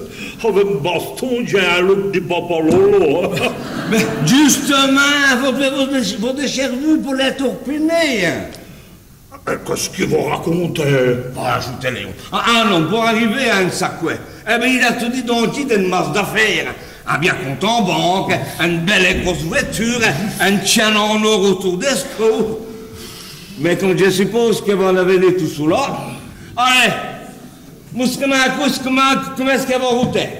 Avou m' baston, dj'é in look di papa Lolo, hin. Mins djustumint, vos, vos, vos, vos-èstez chèrvu pou lès turpinér, hin. Mins qu'èst-ce qui vos racontez ? Ah, choûtez, Léon. Ah, ah non, pou ariver à ène saqwè, èt bén, i a toudi dandjî d'ène masse d'afêres. In bia compte en banque, ène bèle grosse vwèture, ène tchin.ne en ôr autoû dès côs. Mins come dji supôse qui vos n'avez nén tout çoula. Alèz, moustrez-m' in côp comint, comint èst-ce qui vos routez.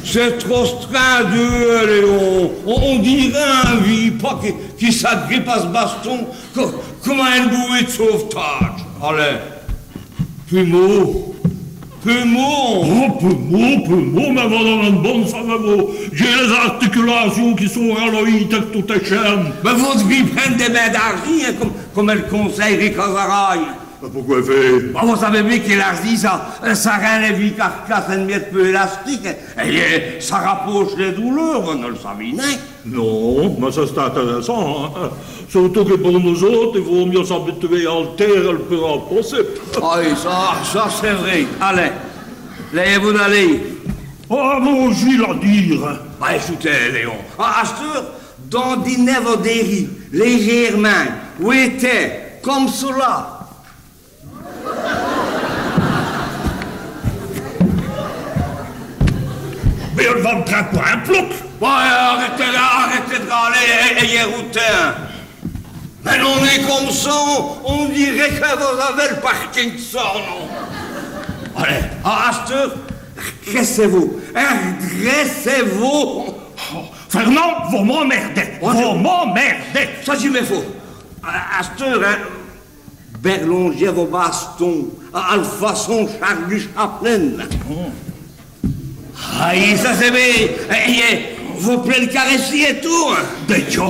C'èst trop strindou, Léon. On, on dîreut in vî påd qui, qui s'agripe à s' baston co-, come à ène bouwéye d' sôvetâdje. Alèz, pus mau, pus mau. Oh, pus mau, pus mau, mins vos-avez ène bone feume, vous. Dj'é lès-articulacions qui sont raloyîes, tout-èchène. Mins vos d'vrîz prinde dès bins d'ârjî, hin, come, come èl consèye Ricazaraye. Mins pouqwè fé ? Bah, vos savez bén qui l'ârjî, ça, euh, ça rind lès vîyes carcasses ène miète pus élastiques, èt, èt ça rapåche lès douleûrs, vos n' èl savîz nén ? Non, mins ça c'èst intèrèssant, hin. Surtout qui pou nous-ôtes, i vaut mia s'abituwer al tére èl pus rade possibe. Ah oyi, ça, ça c'èst vré. Alèz, lèyèz-vous d'aler. Ah, mins dji l'a dit, hin. Bah, choûtez, Léon. Ah, asteûre, dandinez vo dêri, lèjêremint, wêtez, come çoula. Mins èle va m' prinde pou in plouc. Bon, arètez, arètez d' râler, èt, èt, èt routez. Mins non, mins come ça, on dîreut qui vos-avez l' Parkinson. Alèz, a, asteûre, rèdrèssez-vous, hin, rèdrèssez-vous. Oh, Fernand, vos m'emmèrdez, vos m'emmèrdez. Ça, dji m' è fås. A, asteûre, hin, bèrlonjez vo baston, a, a l' façon Charlie Chaplin. Ayi, ça c'èst bén. Èt, èt, vos p'lez l' carèsser èt tout, hin. Dèdja ?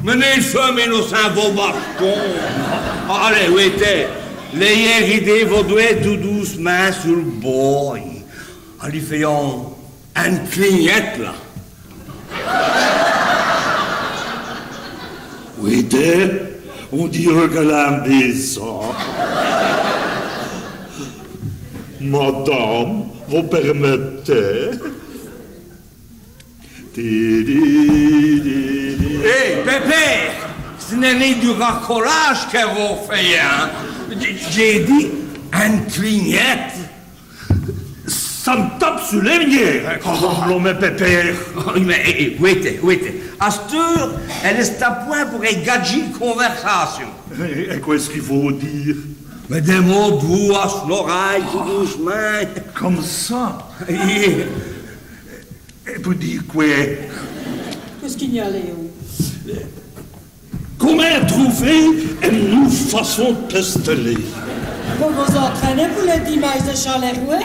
Mins nén seûlemint, mins ossi vo baston. A, alèz, wêtez. Lèyèz rider vo dwèt tout doûcemint su l' båye. Alèz, fèyez ène clignète, la. Wêtez, on dîreut qu'èle a in bén d' sang. Madame, Vos pèrmètez ? Ti, ti, ti, ti. Hé, Pépé, ç' n'èst nén du racolâdje qui vos fèyez, hin. Dj', dj'é dit ène clignète. Ça m' tape su lès niêrs, hin, quand vos m' lomez Pépé. Oh, mins, hé, hé, wêtez, wêtez. Asteûre, èle èst à pwint pou ègadjî l' convèrsâcion. Èt, èt qwè ç' qu'i faut dîre ? Mins dès mots doûs, à s' l'orèye, tout doûcemint. Come ça ? Èt, èt pou dîre qwè ? Qu'èst-ce qu'i gn-a, Léon ? Comint trouver ène nouve façon d' pèstèler ? Vos vos-èntrènez pou lès dimanches di Châlèrwè ?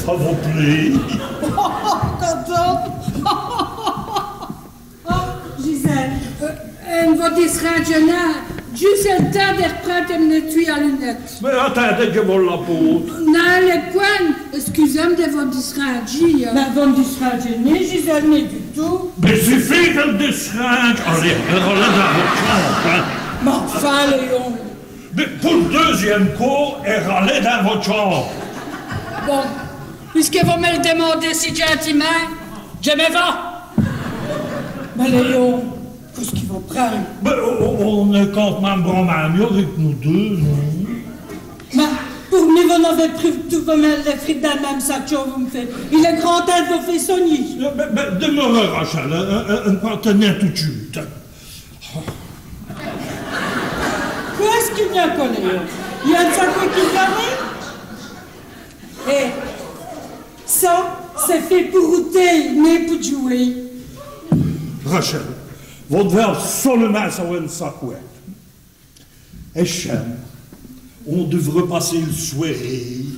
Ça vos plét ? Quand même. Oh, Gisèle, euh, ène vos disrindje nén, djusse èl tins di r'prinde èm-ètuy à lunètes. Mins atindez, dji vos l'apôte. Nén, lès pwins, èscusez-m' di vos disrindjî, hin. Mins vos n' disrindjez nén, Gisèle, nén du tout. Mins sufit qu' dji disrindje. Alez, r'alez dins vo tchambe, hin. Mins enfin, Léon. Mins pou l' deûzyinme côp, r'alez dins vo tchambe. Bon, pusqui vos m' èl dimandez si djintimint, dji m'è va. Mins Léon, qu'èst-ce qui vos prind ? Mins on, on, on-èst quand min.me branmint mia qu' nos deûs, non ? Mins pou mi, vos n'avez pus tout vos min.mes lès frites dins l' min.me sac, vos m' fèyez. Il èst grand tins d' vos fé sognî. Mins, mins, mins dimurez, Rachel, hin, hin, hin, hin, hin, hin, tout d' chûte. Qu'èst-ce qu'i gn-a, co, Léon ? I gn-a ène saqwè qui n' va nén ? Hé, ça, c'èst fét pou router, nén pou djouwer. Rachel, vos d'vez absolumint sawè ène saqwè. Èchène, on d'vrè passer l' swâréye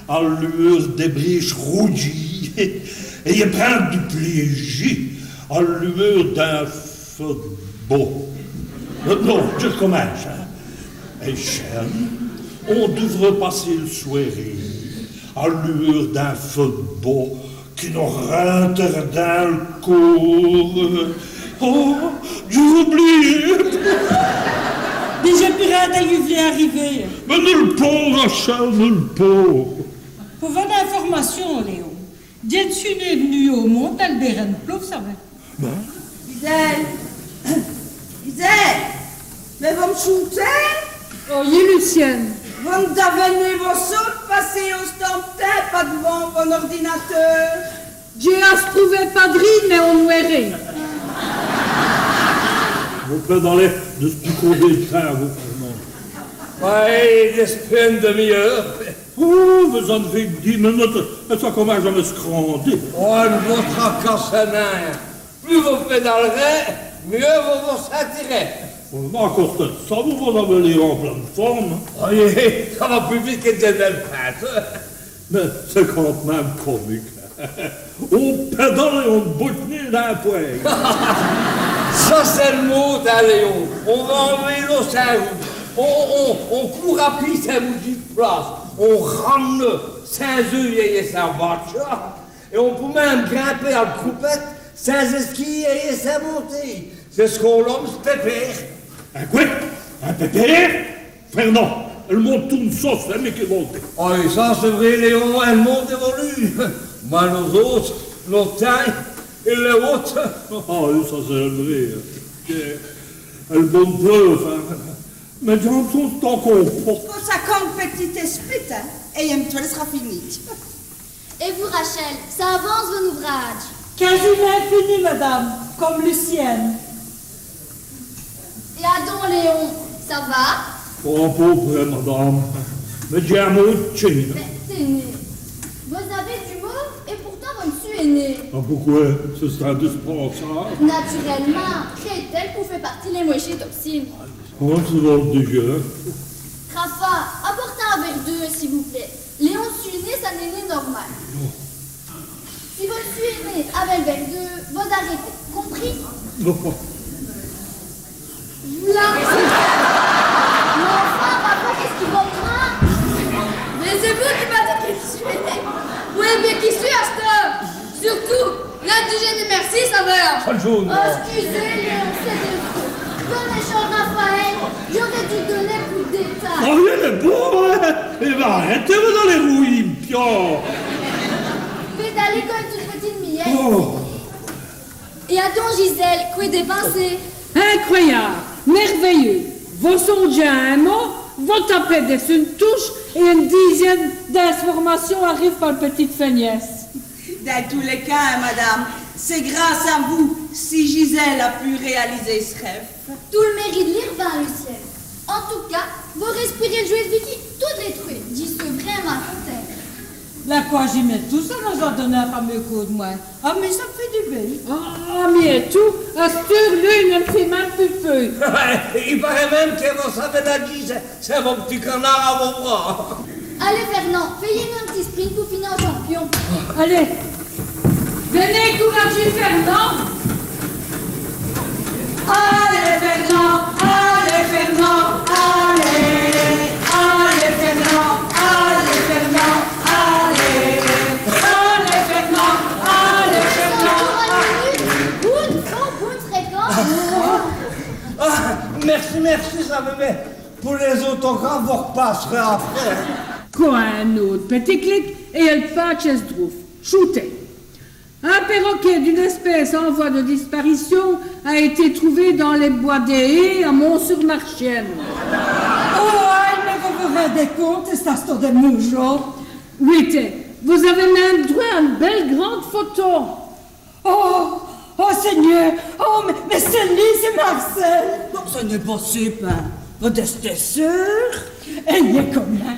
à l' lueur dès brèches roudjîyes èt, èt prinde du pléji à l' lueur d'in feu d' bos. Non, non, dji r'cominche, hin. Èchène, on d'vrè passer l' swâréye à l' lueur d'in feu d' bos qui nos rintère dins l' côp. Oh, dj'é oubliyî. Dèdja pus rin, dèdja v'là ariver. Mins nul pau, Rachel, nul pau. Pou vo-n-informacion, Léon, dji n' su nén v'nu au monde dins l' bêrin d' plouve, savez. Gisèle. Gisèle. Mins vos m' choûtez ? Oyi, Lucienne. Vos n' d'avez nén vos sôs d' passer ostant d' timps pa-d'vant vo-n-ordinateûr ? Dj'é asprouvé pa-drî, mins on wêrè. Vos pèdalez dispûs combén d' timps, vous, Fernand ? Oyi, dispûs ène demi-eûre. Oh, mins ça n' fét qu' dîj munutes, èt ça cominche à m' scrander. Oh, n' vos tracassez nén. Pus vos pèdalerez, mieûs vos vos sintirez. Bon, à côté d' ça, vous, vos-avez l'êr en pleine forme. Oyi, ça va pus vite qui dji n' l' pinse. Mins c'èst quand min.me comique. On pèdale èt on n' boute nén dins l' pwin. Ça c'èst l' mot, hin, Léon. On va en vélo sins roue. On, on, on coûrt à pîd sins boudjî d' place. On rame sins-eûye èyèt sins batche. Èt on pout min.me grimper à l' croupète sins èsquî èyèt sins monter. C'èst ç' qu'on lome s' pèpêre. In qwè ? In pèpêre ? Fernand, èl monde toûne soû sès mèyes voltés. Oyi, ça c'èst vré, Léon, èl monde évolu. Mins nos-ôtes, no timps, il èst ôte. Ah oyi, ça c'èst vré, hin. Èl bon pleuve, hin. Mins dj'è m' sonje èco po. Po ça, come p'tit èspit, hin, èt èm' trwès sèrè fini. Èt vous, Rachel, ça avance vo-n-ouvrâdje ? Quâsimint fini, madame, come Lucienne. Èt adon, Léon, ça va ? Oh, à pau près, madame. Mins dj'é in mau d' tchén. Mins tènez, vos-avez du mau, èt pourtant vos n' suez nén. Ah, poqwè ? C'è-st-in dispensârbe. Naturèlemint, crétèl pou fé partî lès mwéchés tocsines. Oh, c'èst bon, dèdja. Rafa, apôrtez in vêre d'eûwe, s'i vous plét. Léon n' suit nén, ça n'èst nén normal. Si vos n' suez nén avou l' vêre d'eûwe, vos arètez. Compris ? V'là. Mins enfin, Rafa, qu'èst-ce qui vos prind ? Mins c'èst vous qui m'avez dit qui n' suez nén. Oyi, mins qui sét asteûre ? Surtout, là, dèdja, mèrci, ça va. Bonjour. Oh, èscusez, Léon, c'èst dè m' faute. Bon, mèchant Raphaël, dj'âreu d'vu doner pus d' détails. Oh, il èst bon, hin. Èt bin, arètez, vos-alez rouwî, piot. Vos-alez come ène pètite mièsse. Oh. Èt adon, Gisèle, qwè d'vos pinsez ? Incroyable, merveilleux. Vos sondjez à in mot, vos tapez dissus ène touche èt ène dîzène d'informacions ariv'nut pa l' pètite fègnèsse. Dins tous lès cas, madame, c'èst grâce à vous si Gisèle a p'lu rèyalîser s' rève. Tout l' mèrite li r'vint au ciél. En tout cas, vos rèspirez l' djwète vi' tous lès treûs. Dji seû vraîmint contène. Lès cwèstis, mins tout ça, nos-a d'né in fameûs côp d' mwin. Ah, mins ça m' fét du bén. Ah, mins ètout, asteûre, li, i n' fét minme pus peû. I parèt minme qui vos savez nadjî, c'èst, c'èst vo p'tit canârd à vos bras. Alèz, Fernand, fèyèz-m' in p'tit sprint pou fini an tchampion. Alèz. Vènèz, couradjî Fernand. Alèz, Fernand, alèz, Fernand, alèz. Alèz, Fernand, alèz, Fernand, alèz. Alèz, Fernand, alèz, Fernand, alèz. Boune, boune, boune fréquence. Ah, mèrci, mèrci, ça va, mins pou lès-autographes, vos r'pass'rez après. Qwè, in-ôte pètit clic èt èl pâdje èst droûve. Choûtèz. Un perroquet d'une espèce en voie de disparition a été trouvé dans les bois des Haies à Mont-sur-Marchienne. Oh, ayi, mins vos vos rindèz conte, ça, c'è-st-on dès maujes. Wétèz, vos-avez minme drwat à ène bèle grande photo. Oh, oh Sègneûr, oh, mins, mins c'èst li, c'èst Marcel. Non, ça n'èst nin possibe, hin. Vos-èstèz seûr ? Èt il èst come ça.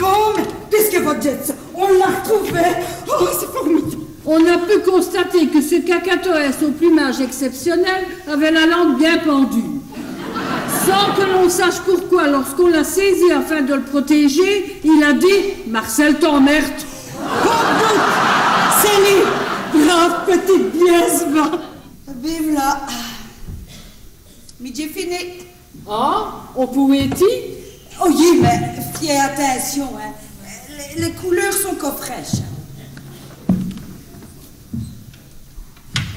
Bon, mins pus qu' vos d'jèz ça, on l'a r'trouvé. Oh, c'èst formidâbe. On a pu constater que ce cacatoès au plumage exceptionnel avait la langue bien pendue. Sans que l'on sache pourquoi, lorsqu'on l'a saisi afin de le protéger, il a dit : « Marcel t'emmerde. » C'èst li, brâve pètite bièsse, va. Bén v'la. Mins dj'é fini. Ah, on pout wéti ? Oh oyi, mins fèyèz atincion, hin. Lès, lès couleûrs sont co frèchès.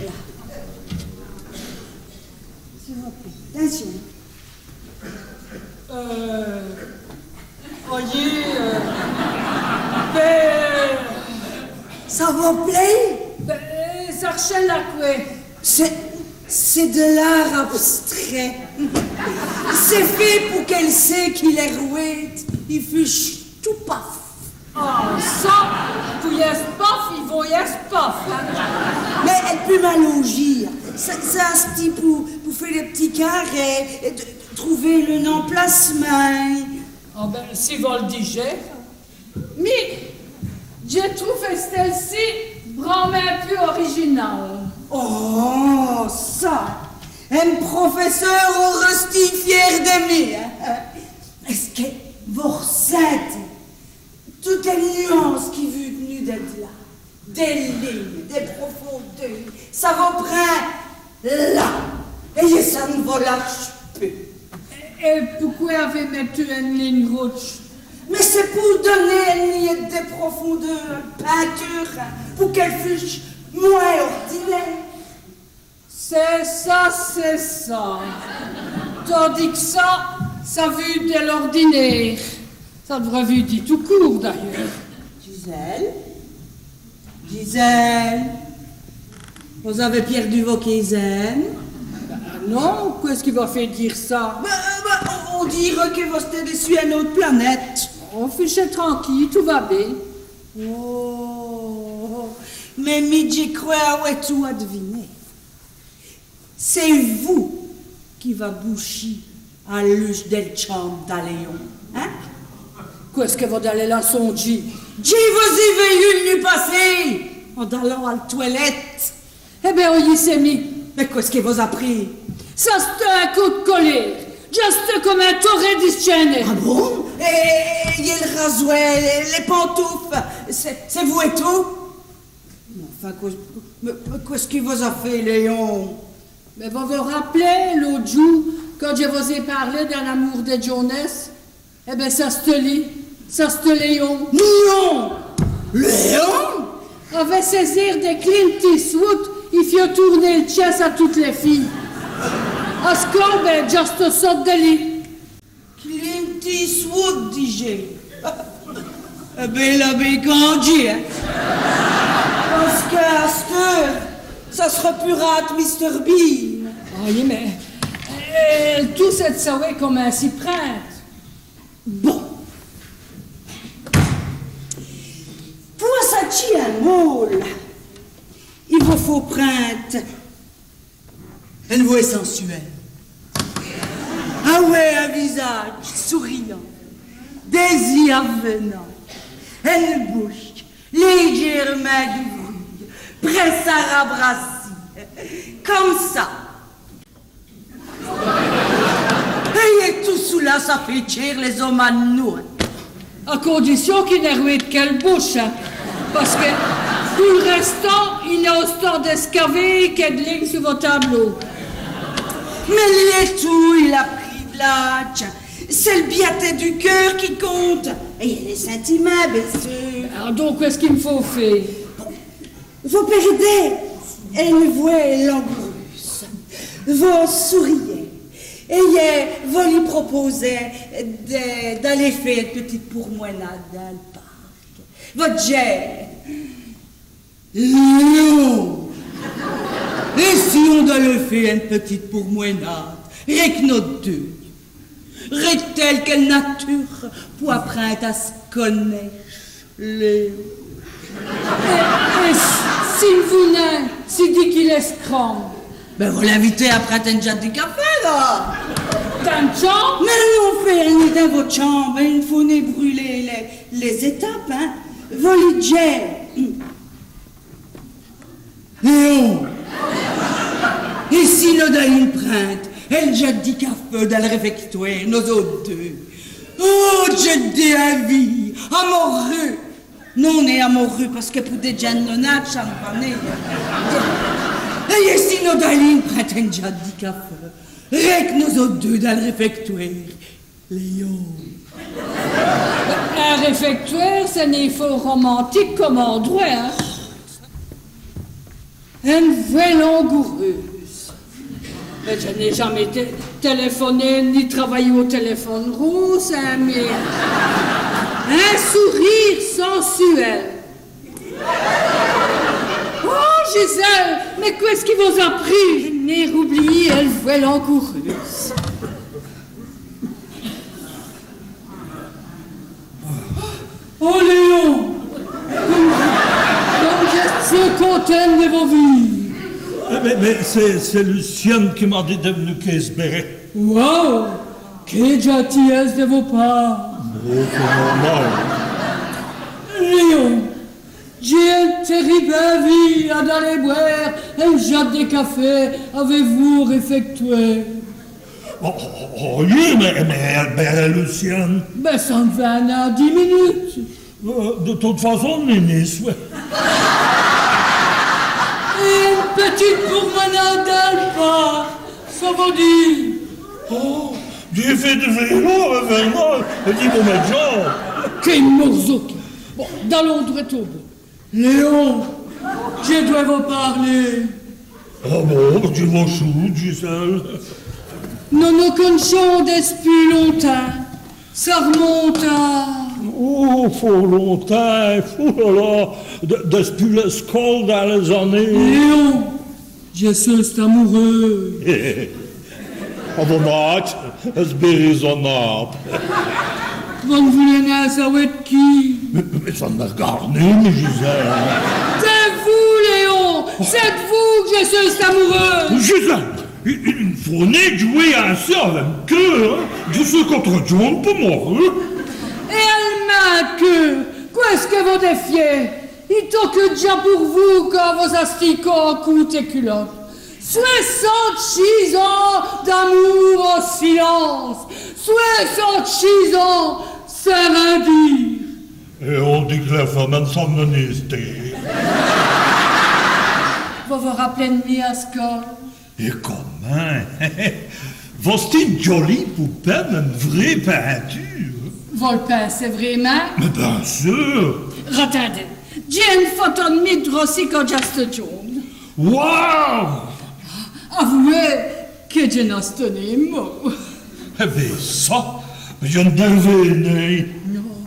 Là. S'i vos plét. Atincion. Euh, oyi, euh, bén, ça vos plét ? Bén, ça r'chèle à qwè ? C'èst, c'èst dè l'ârt abstrêt. C'èst fét pou qu' cén qui lès rwête, i fuche tout paf. Ah, ça, pou yèsse paf, i vaut yèsse paf, hin. Mins èle put mins laujî. Ça, ça, c'èst pou, pou fé dès p'tits carés èt d-, trouver on-emplacemint. Ah bén, si vos l' dijèz. Mins dj'é trouvé cèle-ci branmint pus orijinale. Oh, ça, in profèsseûr âreut stî fiér dè mi, hin. Èst-ce qui vos r'sintèz totes lès nuances qui vont v'nu dè-d'là ? Dès lignes, dès profondeurs, ça vos prind là, èt ça n' vos lâche pus. Èt pouqwè avez mètu ène ligne rouge ? Mins c'èst pou doner ène miète dè profondeur à l' pinture, pou qu'èle fuche mwins ordinêre. C'èst ça, c'èst ça. Tandis qu' ça, ça vut dè l'ordinêre. Ça d'vrut v'nu dè tout court, d'ayeûrs. Gisèle ? Gisèle ? Vos-avez pièrdu vo kézin ? Bén non, qwè-ce qui vos fét dîre ça ? Bén, bén, on, on dîreut qui vos-èstèz dissus ène ôte planète. Oh, fichèz tranquîye, tout va bén. Oh, mins mi dji crwè awè tout advinè. C'èst vous qui va bouchî à l'uch dèl tchambe da Léon, hin ? Qwè-ce qui vos-alez la sondjî ? Dji vos-é vèyu l' nût passéye, en-dalant à l' twèlète. Èt bén, oyi, c'èst mi. Mins qwè-ce qui vos-a pris ? Ça, c'èst in côp d' colére. Dj'èsteu come in toré distchèné. Ah bon ? Èt, èt l' razwèr, lès, lès pantoufes, c'èst, c'èst vous ètout ? Mins enfin, qwè, mins, mins qwè-ce qui vos-a fét, Léon ? Mins vos vos rap'lez, l'ôte djoû, quand dji vos-é pârlé d'in-amour dè djon.nèsse ? Èt bén, ça c'èst li, ça c'èst Léon. Léon ? Léon ? Avè sès-êrs dè Clint Eastwood, i fieut toûrner l' tchèsse à toutes lès fîyes. Ascon, bén, dj'èsteu sot dè li. Clint Eastwood, dijèz. Èt bén, il a bén candjî, hin. Pace qu'asteûre, ça s'reut pus rade Mister Bean. Oyi, mins, euh, tout c'èst d' sawè comint s'î prinde. Bon. Pou assatchî in môle, i vos faut prinde Ène vwès sensuwèle. Awè, in visadje souriyant, dès-îs avenants, ène bouche lèdjêremint douvrîye, prèsse a rabrassî. Come ça. Èt, èt tout ça, ça fét tchêr lès-omes a nos. À condicion qu'i n'è rwête quèl bouche, hin. Pace qui tout l' rèstant, i n'a ostant d' scavêyes qui d' lègne su vo tableau. Mins lètout, il a pris d' l'âdje. C'èst l' biaté du keûr qui conte. Èt lès sintimints, bén seûr. Adon, qu'èst-ce qu'i m' faut fé ? Vos pèrdez ène vwès langoureûse. Vos souriyez. Èt vos lî propôsez d', d'aler fé ène pitite pourmwinade dins l' parc. Vos d'jez : Léon, èt si on d'alot fé ène pitite pourmwinade, rén qu' nos deûs ? Rén qu' tèle quèle nature pou aprinde a s' conèche, Léon. Èt, èt si, si l' vwèt, si dit qu'il èst scrame ? Bén, vos l'invitez a prinde ène djate di cafè, la. Dins m' tchambe ? Mins non, fé, nén dins vo tchambe, i n' faut nén brûler lès, lès-étapes, hin. Vos lî d'jez : Léon, èt si nos d'alîmes prinde ène djate di cafè dins l' réfèctwêre, nos-ôtes deûs ? Oh, dj'è d'vins avîye, amoreûs. Non, nén amoreûs, pace qui pou dès djins d' nos-âdje, ça n' va nén. Èt, èt si nos d'alîmes prinde ène djate di cafè, rén qu' nos-ôtes deûs dins l' réfèctwêre, Léon. In réfèctwêre, ç' n'èst nén fôrt romantike come endrwat, hin. Ène vwès langoureûse. Mins dji n'é jamés té-, tèlèfoné ni travayî au tèlèfone rôse, hin, mins in sourîre sensuwèl. Oh, Gisèle, mins qu'èst-ce qui vos-a pris ? Dji n'é roubliyî èl vwès langoureûse. Oh, Léon, come, come dji seû contint di vos vîr. Èh bén, mins c'èst, c'èst Lucienne qui m'a dit di v'nu quésse bèrèt. Waouh, qué djintiyèsse di vo pârt. Oh, c'èst normâl. Léon, dj'é ène tèribe invîye d'aler bwêre ène djate di cafè avou vous au réfèctwêre. Oh, oh, oh, oyi, mins, mins, bén, Lucienne. Bén, ça n' va nén, dîj munutes. Euh, di toute façon, Nini, ouais. Ène pitite pourmwinade dins l' pârc, ça vos dit. Oh, dji fé du vélo, euh, vrémint, dji vos mèt dèdja. Qué morzo. Bon, d'alons drwèt au but. Léon, dji dwè vos pârler. Ah bon, dji vos choûte, Gisèle. Nos nos con'chons dispûs lontins. Ça r'monte à... Oh, fôrt lontins, oh là là, d-, dispûs lès scole dins lès-anéyes. Léon, dji seû amoureux. A vo-n-âdje, c'èst bén résonâbe. Vos n' v'lez nén sawè d' qui. Mins, mins ça n' mi r'gârde nén, mès Gisèle. Di vous, Léon, c'èst d' vous qui dji seû amoureux. Gisèle, i, i n' faut nén djouwer insi avou m' keûr, hin. Dji seû co trop djon.ne pou mwès, hin. Èt èl min.me keûr, qu'èst-ce qui vos dèfièz ? I toke dèdja pour vous quand vos-astîz co en coûte èt culotte. Soixante-six ans d'amour en silence. Soixante-six ans sans rien dire. Èt on dit qui lès feumes ènn' sav'nut nén stî. Vos vos rap'lez d' mi à scole ? Èt comint ? Vos-astîz ène djolîye poupène, ène vrêye pintûre. Vos l' pinsez vrémint ? Mins bén seûr. Ratindez, dj'é ène foto d' mi droci quand dj'asteû djon.ne. Waouh ! Avouwez qui dji n'asteû nén mau. Èh bén ça, dji n' divéneu nén. Non,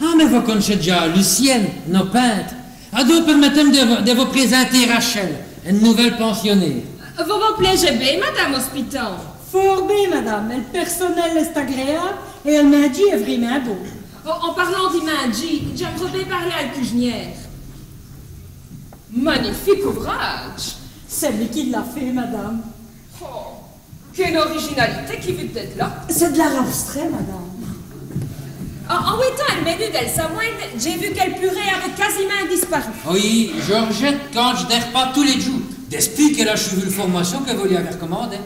Ah, mins vos con'chèz dèdjà Lucienne, no pinte. Adon, pèrmètèz-m' dè v', dè v' présinter Rachel, ène nouvèle pensionére. Vos vos plêjèz bén, madame, au spitan. Fôrt bén, madame. Èl pèrsonèl èst agréâbe èt èl mindjî èst vrémint bon. En, en pârlant di mindjî, dj'in.m'reu bén pârler al cuj'niére. Magnifique ouvrâdje ! C'èst mi qui l'a fét, madame. Oh, quéne orijinalité qui vos-èstoz là ! C'èst d' l'arbstrè, madame. En, en wétant èl mènu dèl samwin.ne, dj'é vu qu' èl purée aveut quâsimint disparu. Oyi, Georgette, candje dès r'pas tous lès djoûs. Dispûs qu'èle a chûvu l' formâcion qui vos lî avèz r'comandéye.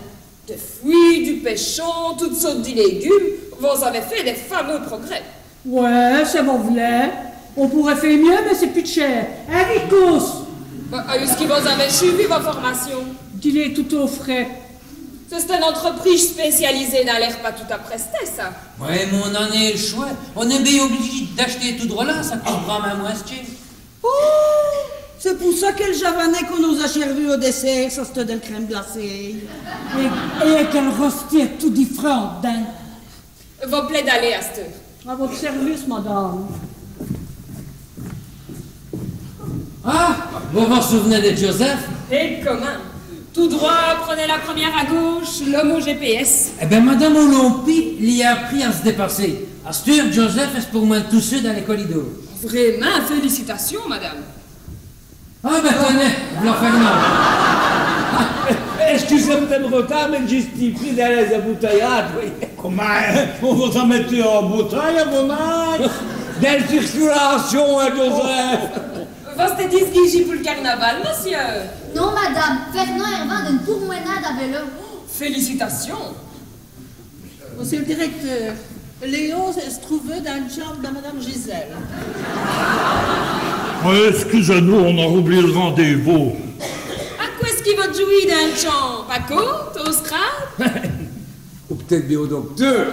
Dès fwîyes, du pèchon, totes sôtes di légumes, vos-avèz fét dès fameûs progrès. Wè, si vos v'lèz. On pôreut fé mieûs, mins c'èst pus tchêr. Hin, Vicos ? Bah, èyu ç' qui vos-avèz chûvu vos formâcions ? Dji l'é tout-au frèd. C'è-st-ène entreprîje spécialisêye dins lès r'pas tout-à-prèstè, ça. Wè, mins on n'a nén l' chwès. On-èst bén oblidjî d'ach'ter tout drola, ça coûte vrémint mwins' tchêr. Oh, c'èst pou ça qu' èl javanèt qu'on nos-a chèrvu au dèssêrt, ça c'èsteut dèl crème glacêye. Èt, èt quéle rosti tout difrant d'dins. Vos p'lèz daler asteûre. À votre service, madame. Ah, vos vos souv'nèz di Joseph ? Èt comint. Tout drwat, prenèz l' prumêre à gauche, l'ome au G P S. Èt bén, madame, on l'a pris, l'a apris à s' dèpasser. Asteûre, Joseph èst pou mwins.ne tout seû dins lès coridôrs. Vrémint, félicitations, madame. Ah bén, tènèz, v'là Fernand. Èscusèz-m' dè m' r'târd, mins dj'èstî pris dins lès-emboutèyâdjes, oyi. Comint, hin ? On vos-a mètu en emboutèyâdje, à m'n-âdje ? Dèl circulâcion, hin, Joseph ? Vos-èstoz désguîjî pou l' carnaval, mossieû ? Non, madame, Fernand i r'vint d'ène pourmwènâde à vélo. Félicitations. Mossieû l' dirècteûr, Léon s' trouveut dins l' tchambe di madame Gisèle. Ah, èscusèz-nous, on a roubliyî l' rendez-vous. À qwè ç' qui vos djouwez dins l' tchambe ? À côtes, au Scrabble ? Ou p'tète bén au docteûr.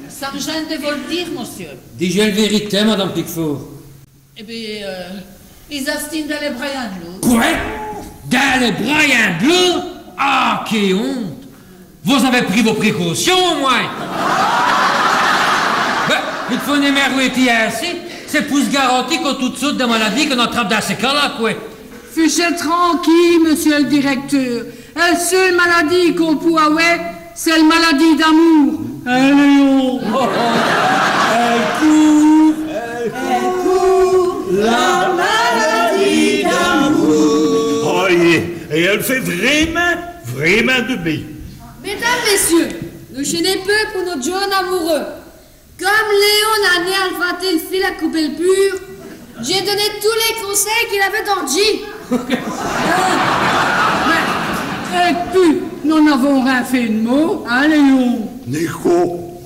Ça m' jin.ne dè vos l' dîre, mossieû. Dijèz l' vèrité, madame Piquefort. Èt bén, euh, i-st-a dins lès brayins d' l'eau. Qwè ? Dins lès brayins d' l'eau ? Ah, qué honte ! Vos-avèz pris vos précaucions, au mwins ? Bén, i n' faut nén mèrwêtî insi, c'èst pou s' garanti cont totes sôtes di maladies qu'on-atrape dins cès cas-là, qwè. Fuchèz tranquîye, mossieû l' dirècteûr. Èl seûle maladîye qu'on pout awè, c'èst l' maladîye d'amoûr. Hin, Léon ? Èl coûr, èl coûr, la maladîye d'amoûr. Oyi, èt èle fét vrémint, vrémint du bén. Mèsdames, mèsieûs, nos chènèz peû pou nos djon.nes amoureûs. Come Léon n'a nén alvaté l' fil a coper l' pur, dj'é doné tous lès consèys qu'il aveut dandjî. Èt pus, nos n'avons rén fét d' mau, hin, Léon ? Nico.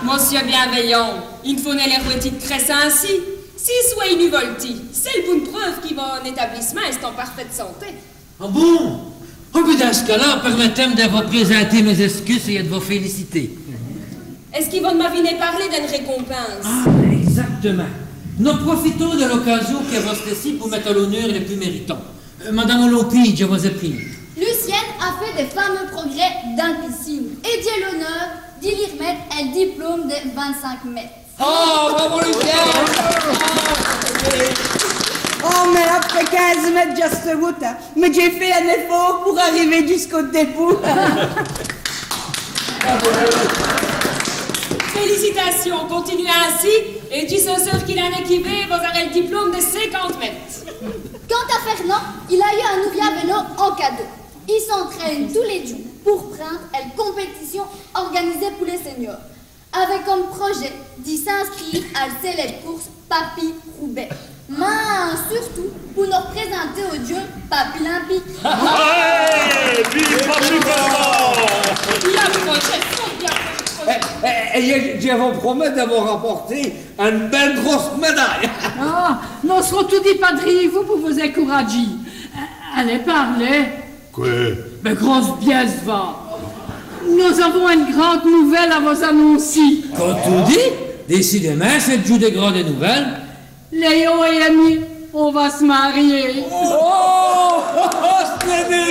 Mossieû Bienvèyant, i n' faut nén lès rwêtî d' crèsse insi. S'i sweynut voltî, c'èst l' boune preûve qui vo-n-établiss'mint èst è parfète santé. Ah bon ? Oh, bén, dins ç' cas-là, pèrmètèz-m' dè vos présinter mès-èscuses èt dè vos féliciter. Èst-ce qui vos n' m'avîz nén pârlé d'ène récompinse ? Ah, ègzactèmint. Nos profitons dè l'ocâsion qui vos-èstoz ci pou mète a l'oneûr lès pus mèritants. Euh, Madame Olompi, dji vos-è prîye. Lucienne a fét dès fameûs progrès dins l' piscine. Èt dj'é l'oneûr di lî r'mète èl diplôme dès vint-cénq mètes. Oh, bravo, Lucienne ! Oh, mins après quinze mètes, dj'èsteu d'djoû, hin. Mins dj'é fét in-èfôrt pou ariver jusqu'au début. Félicitations, continuez ainsi, èt dji seû seûre qui l'anéye qui vén, vos-ârez l' diplôme dès cénquante mètes. Quant à Fernand, il a eu un nouvia vélo en cadeau. I s'èntrène tous lès djoûs pou prinde èl compétition organisée pou lès seniors. Avou come projèt di s'inscrîre al célèbe course Papy-Roubaix. Mins surtout pou nos r'présinter au djeu Papy Olympique. Alez, vive Papy Roubaix ! Bén projèt, bén projèt. Èt, èt, èt dji, dji vos promèt dè vos rapôrter ène bèle grosse mèdaye. Ah, nos s'rons toudis pa-drî vous pou vos-ècouradjî. Alez, pârlèz. Qwè ? Mins grosse bièsse, va. Nos-avons ène grande nouvèle a vos-anoncî. Come toudis, décidémint, c'èst l' djoû dès grandes nouvèles. Léon èt mi, on va s' marier. Oh, oh, oh, c'èst bén.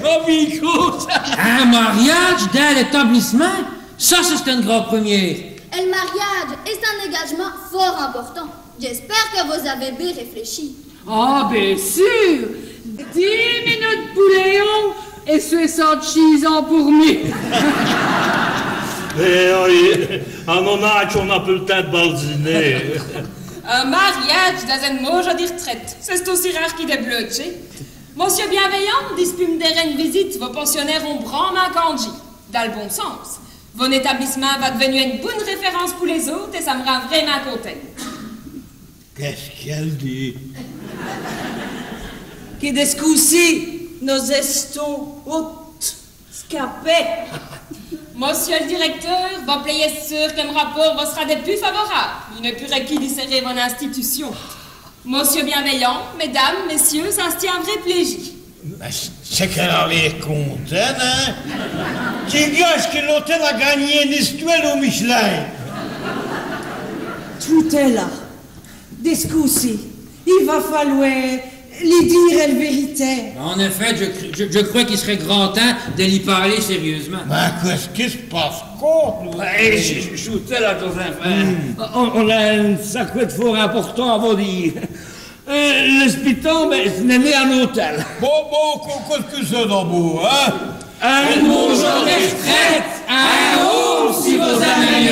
Oh, mi côp. In mariâdje dins l'établiss'mint, ça, c'è-st-ène grande prumîre. Èl mariâdje èst in-ègadjemint fôrt important. Dj'èspère qui vos-avez bén réfléchi. Ah, bén seûr ! Dîj munutes pou Léon èt swèssante-chîj ans pou mi. Èt oyi, a no-n-âdje, on n'a pus l' tins d' badiner. In mariâdje dins ène môjadîye r'trète, c'è-st-ossi râre qui dès bleûs tchés. Mossieû Bienvèyant, dispû m' dêrin.ne visite, vos pensionêres ont branmint candjî. Dins l' bon sins. Vo-n-établiss'mint va div'nu ène boune référence pou lès-ôtes èt ça m' rind vrémint continte. Qu'èst-ce qu'èle dit ? Qui dès côps-ci, nos-èstons oute scapés. Mossieû l' dirècteûr, vos p'lèz ès' seûr qui m' rapôrt vos s'ra dès pus favorâbes. I n'èst pus r'quis di sèrer vo-n-, institution. Mossieû Bienvèyant, mèsdames, mèssieurs, ça a stî in vré plêji. Mins c'èst qu'èle a l'aîr contène, hin ? Dji gage qui l'otèl a gangnî ène stwèle au Michelin. Tutèla, dès côps-ci, i va faloir lî dîre èl vérité. En effet, je cr-, je, je crois qu'il serait grand temps de lui parler sérieusement. Mins qu'èst-ce qui s' passe, côp, nous ? Eh, je, je, je, tutèla, Joseph, hein. Hmm. On, on a un sacré fort important à vous dire. Euh, l'èspitance, bén, ç' n'èst nén in-otèl. Bon, bon, qu'èst-ce qui c'èst d'abôrd, hin ? Ène môjadîye r'trète, in home, si vos-in.mez mî.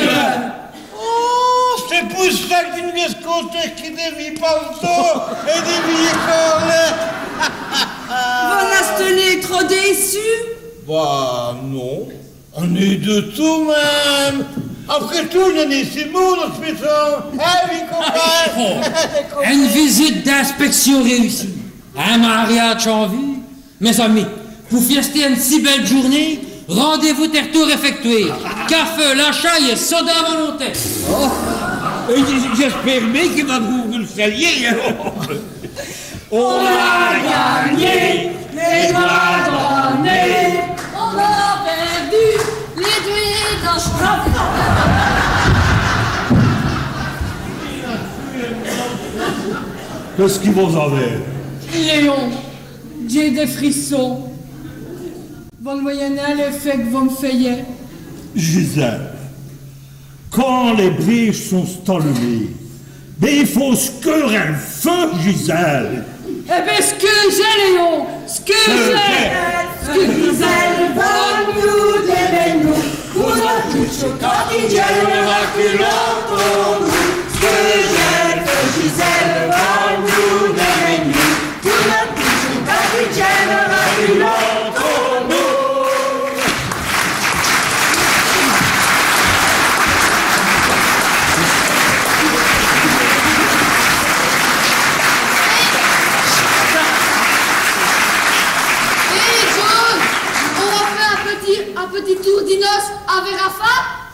Oh, c'èst pou ça qui dj' vén d' èscôter qui dès vîs paltots èt dès vîs colès. Vos n'astez nén trop dèçu ? Bah, non. On-èst d' tout, mins après tout, on-èst ici pou nos spéciaux. Hin, vos comprinez ? Oh, ène visite d'inspècsion réussie. In mariâdje in vue. Mès-amis, pou fièster ène si bèle djoûrnéye, rendez-vous tèrtôr èffèctué. Cafè, la chaye èt soda à volonté. Oh. Èt dj', dj'èspère bén qu'i va trouver l' sèlier, hin. On a gagné, les doigts dans le nez. On a perdu, les doigts dans le... Qu'èst-ce qui vos-avez ? Léon, dj'é dès frissons. Vos n' vèyez nén l'èfèt qu' vos m' fèyez. Gisèle, quand les brèves sont allumées, bén, i faut squeûre èl feu, Gisèle. Èh bén, squeûjèz, Léon, squeûjèz. Squeûjèz. Un petit tour di noces avè Rafa.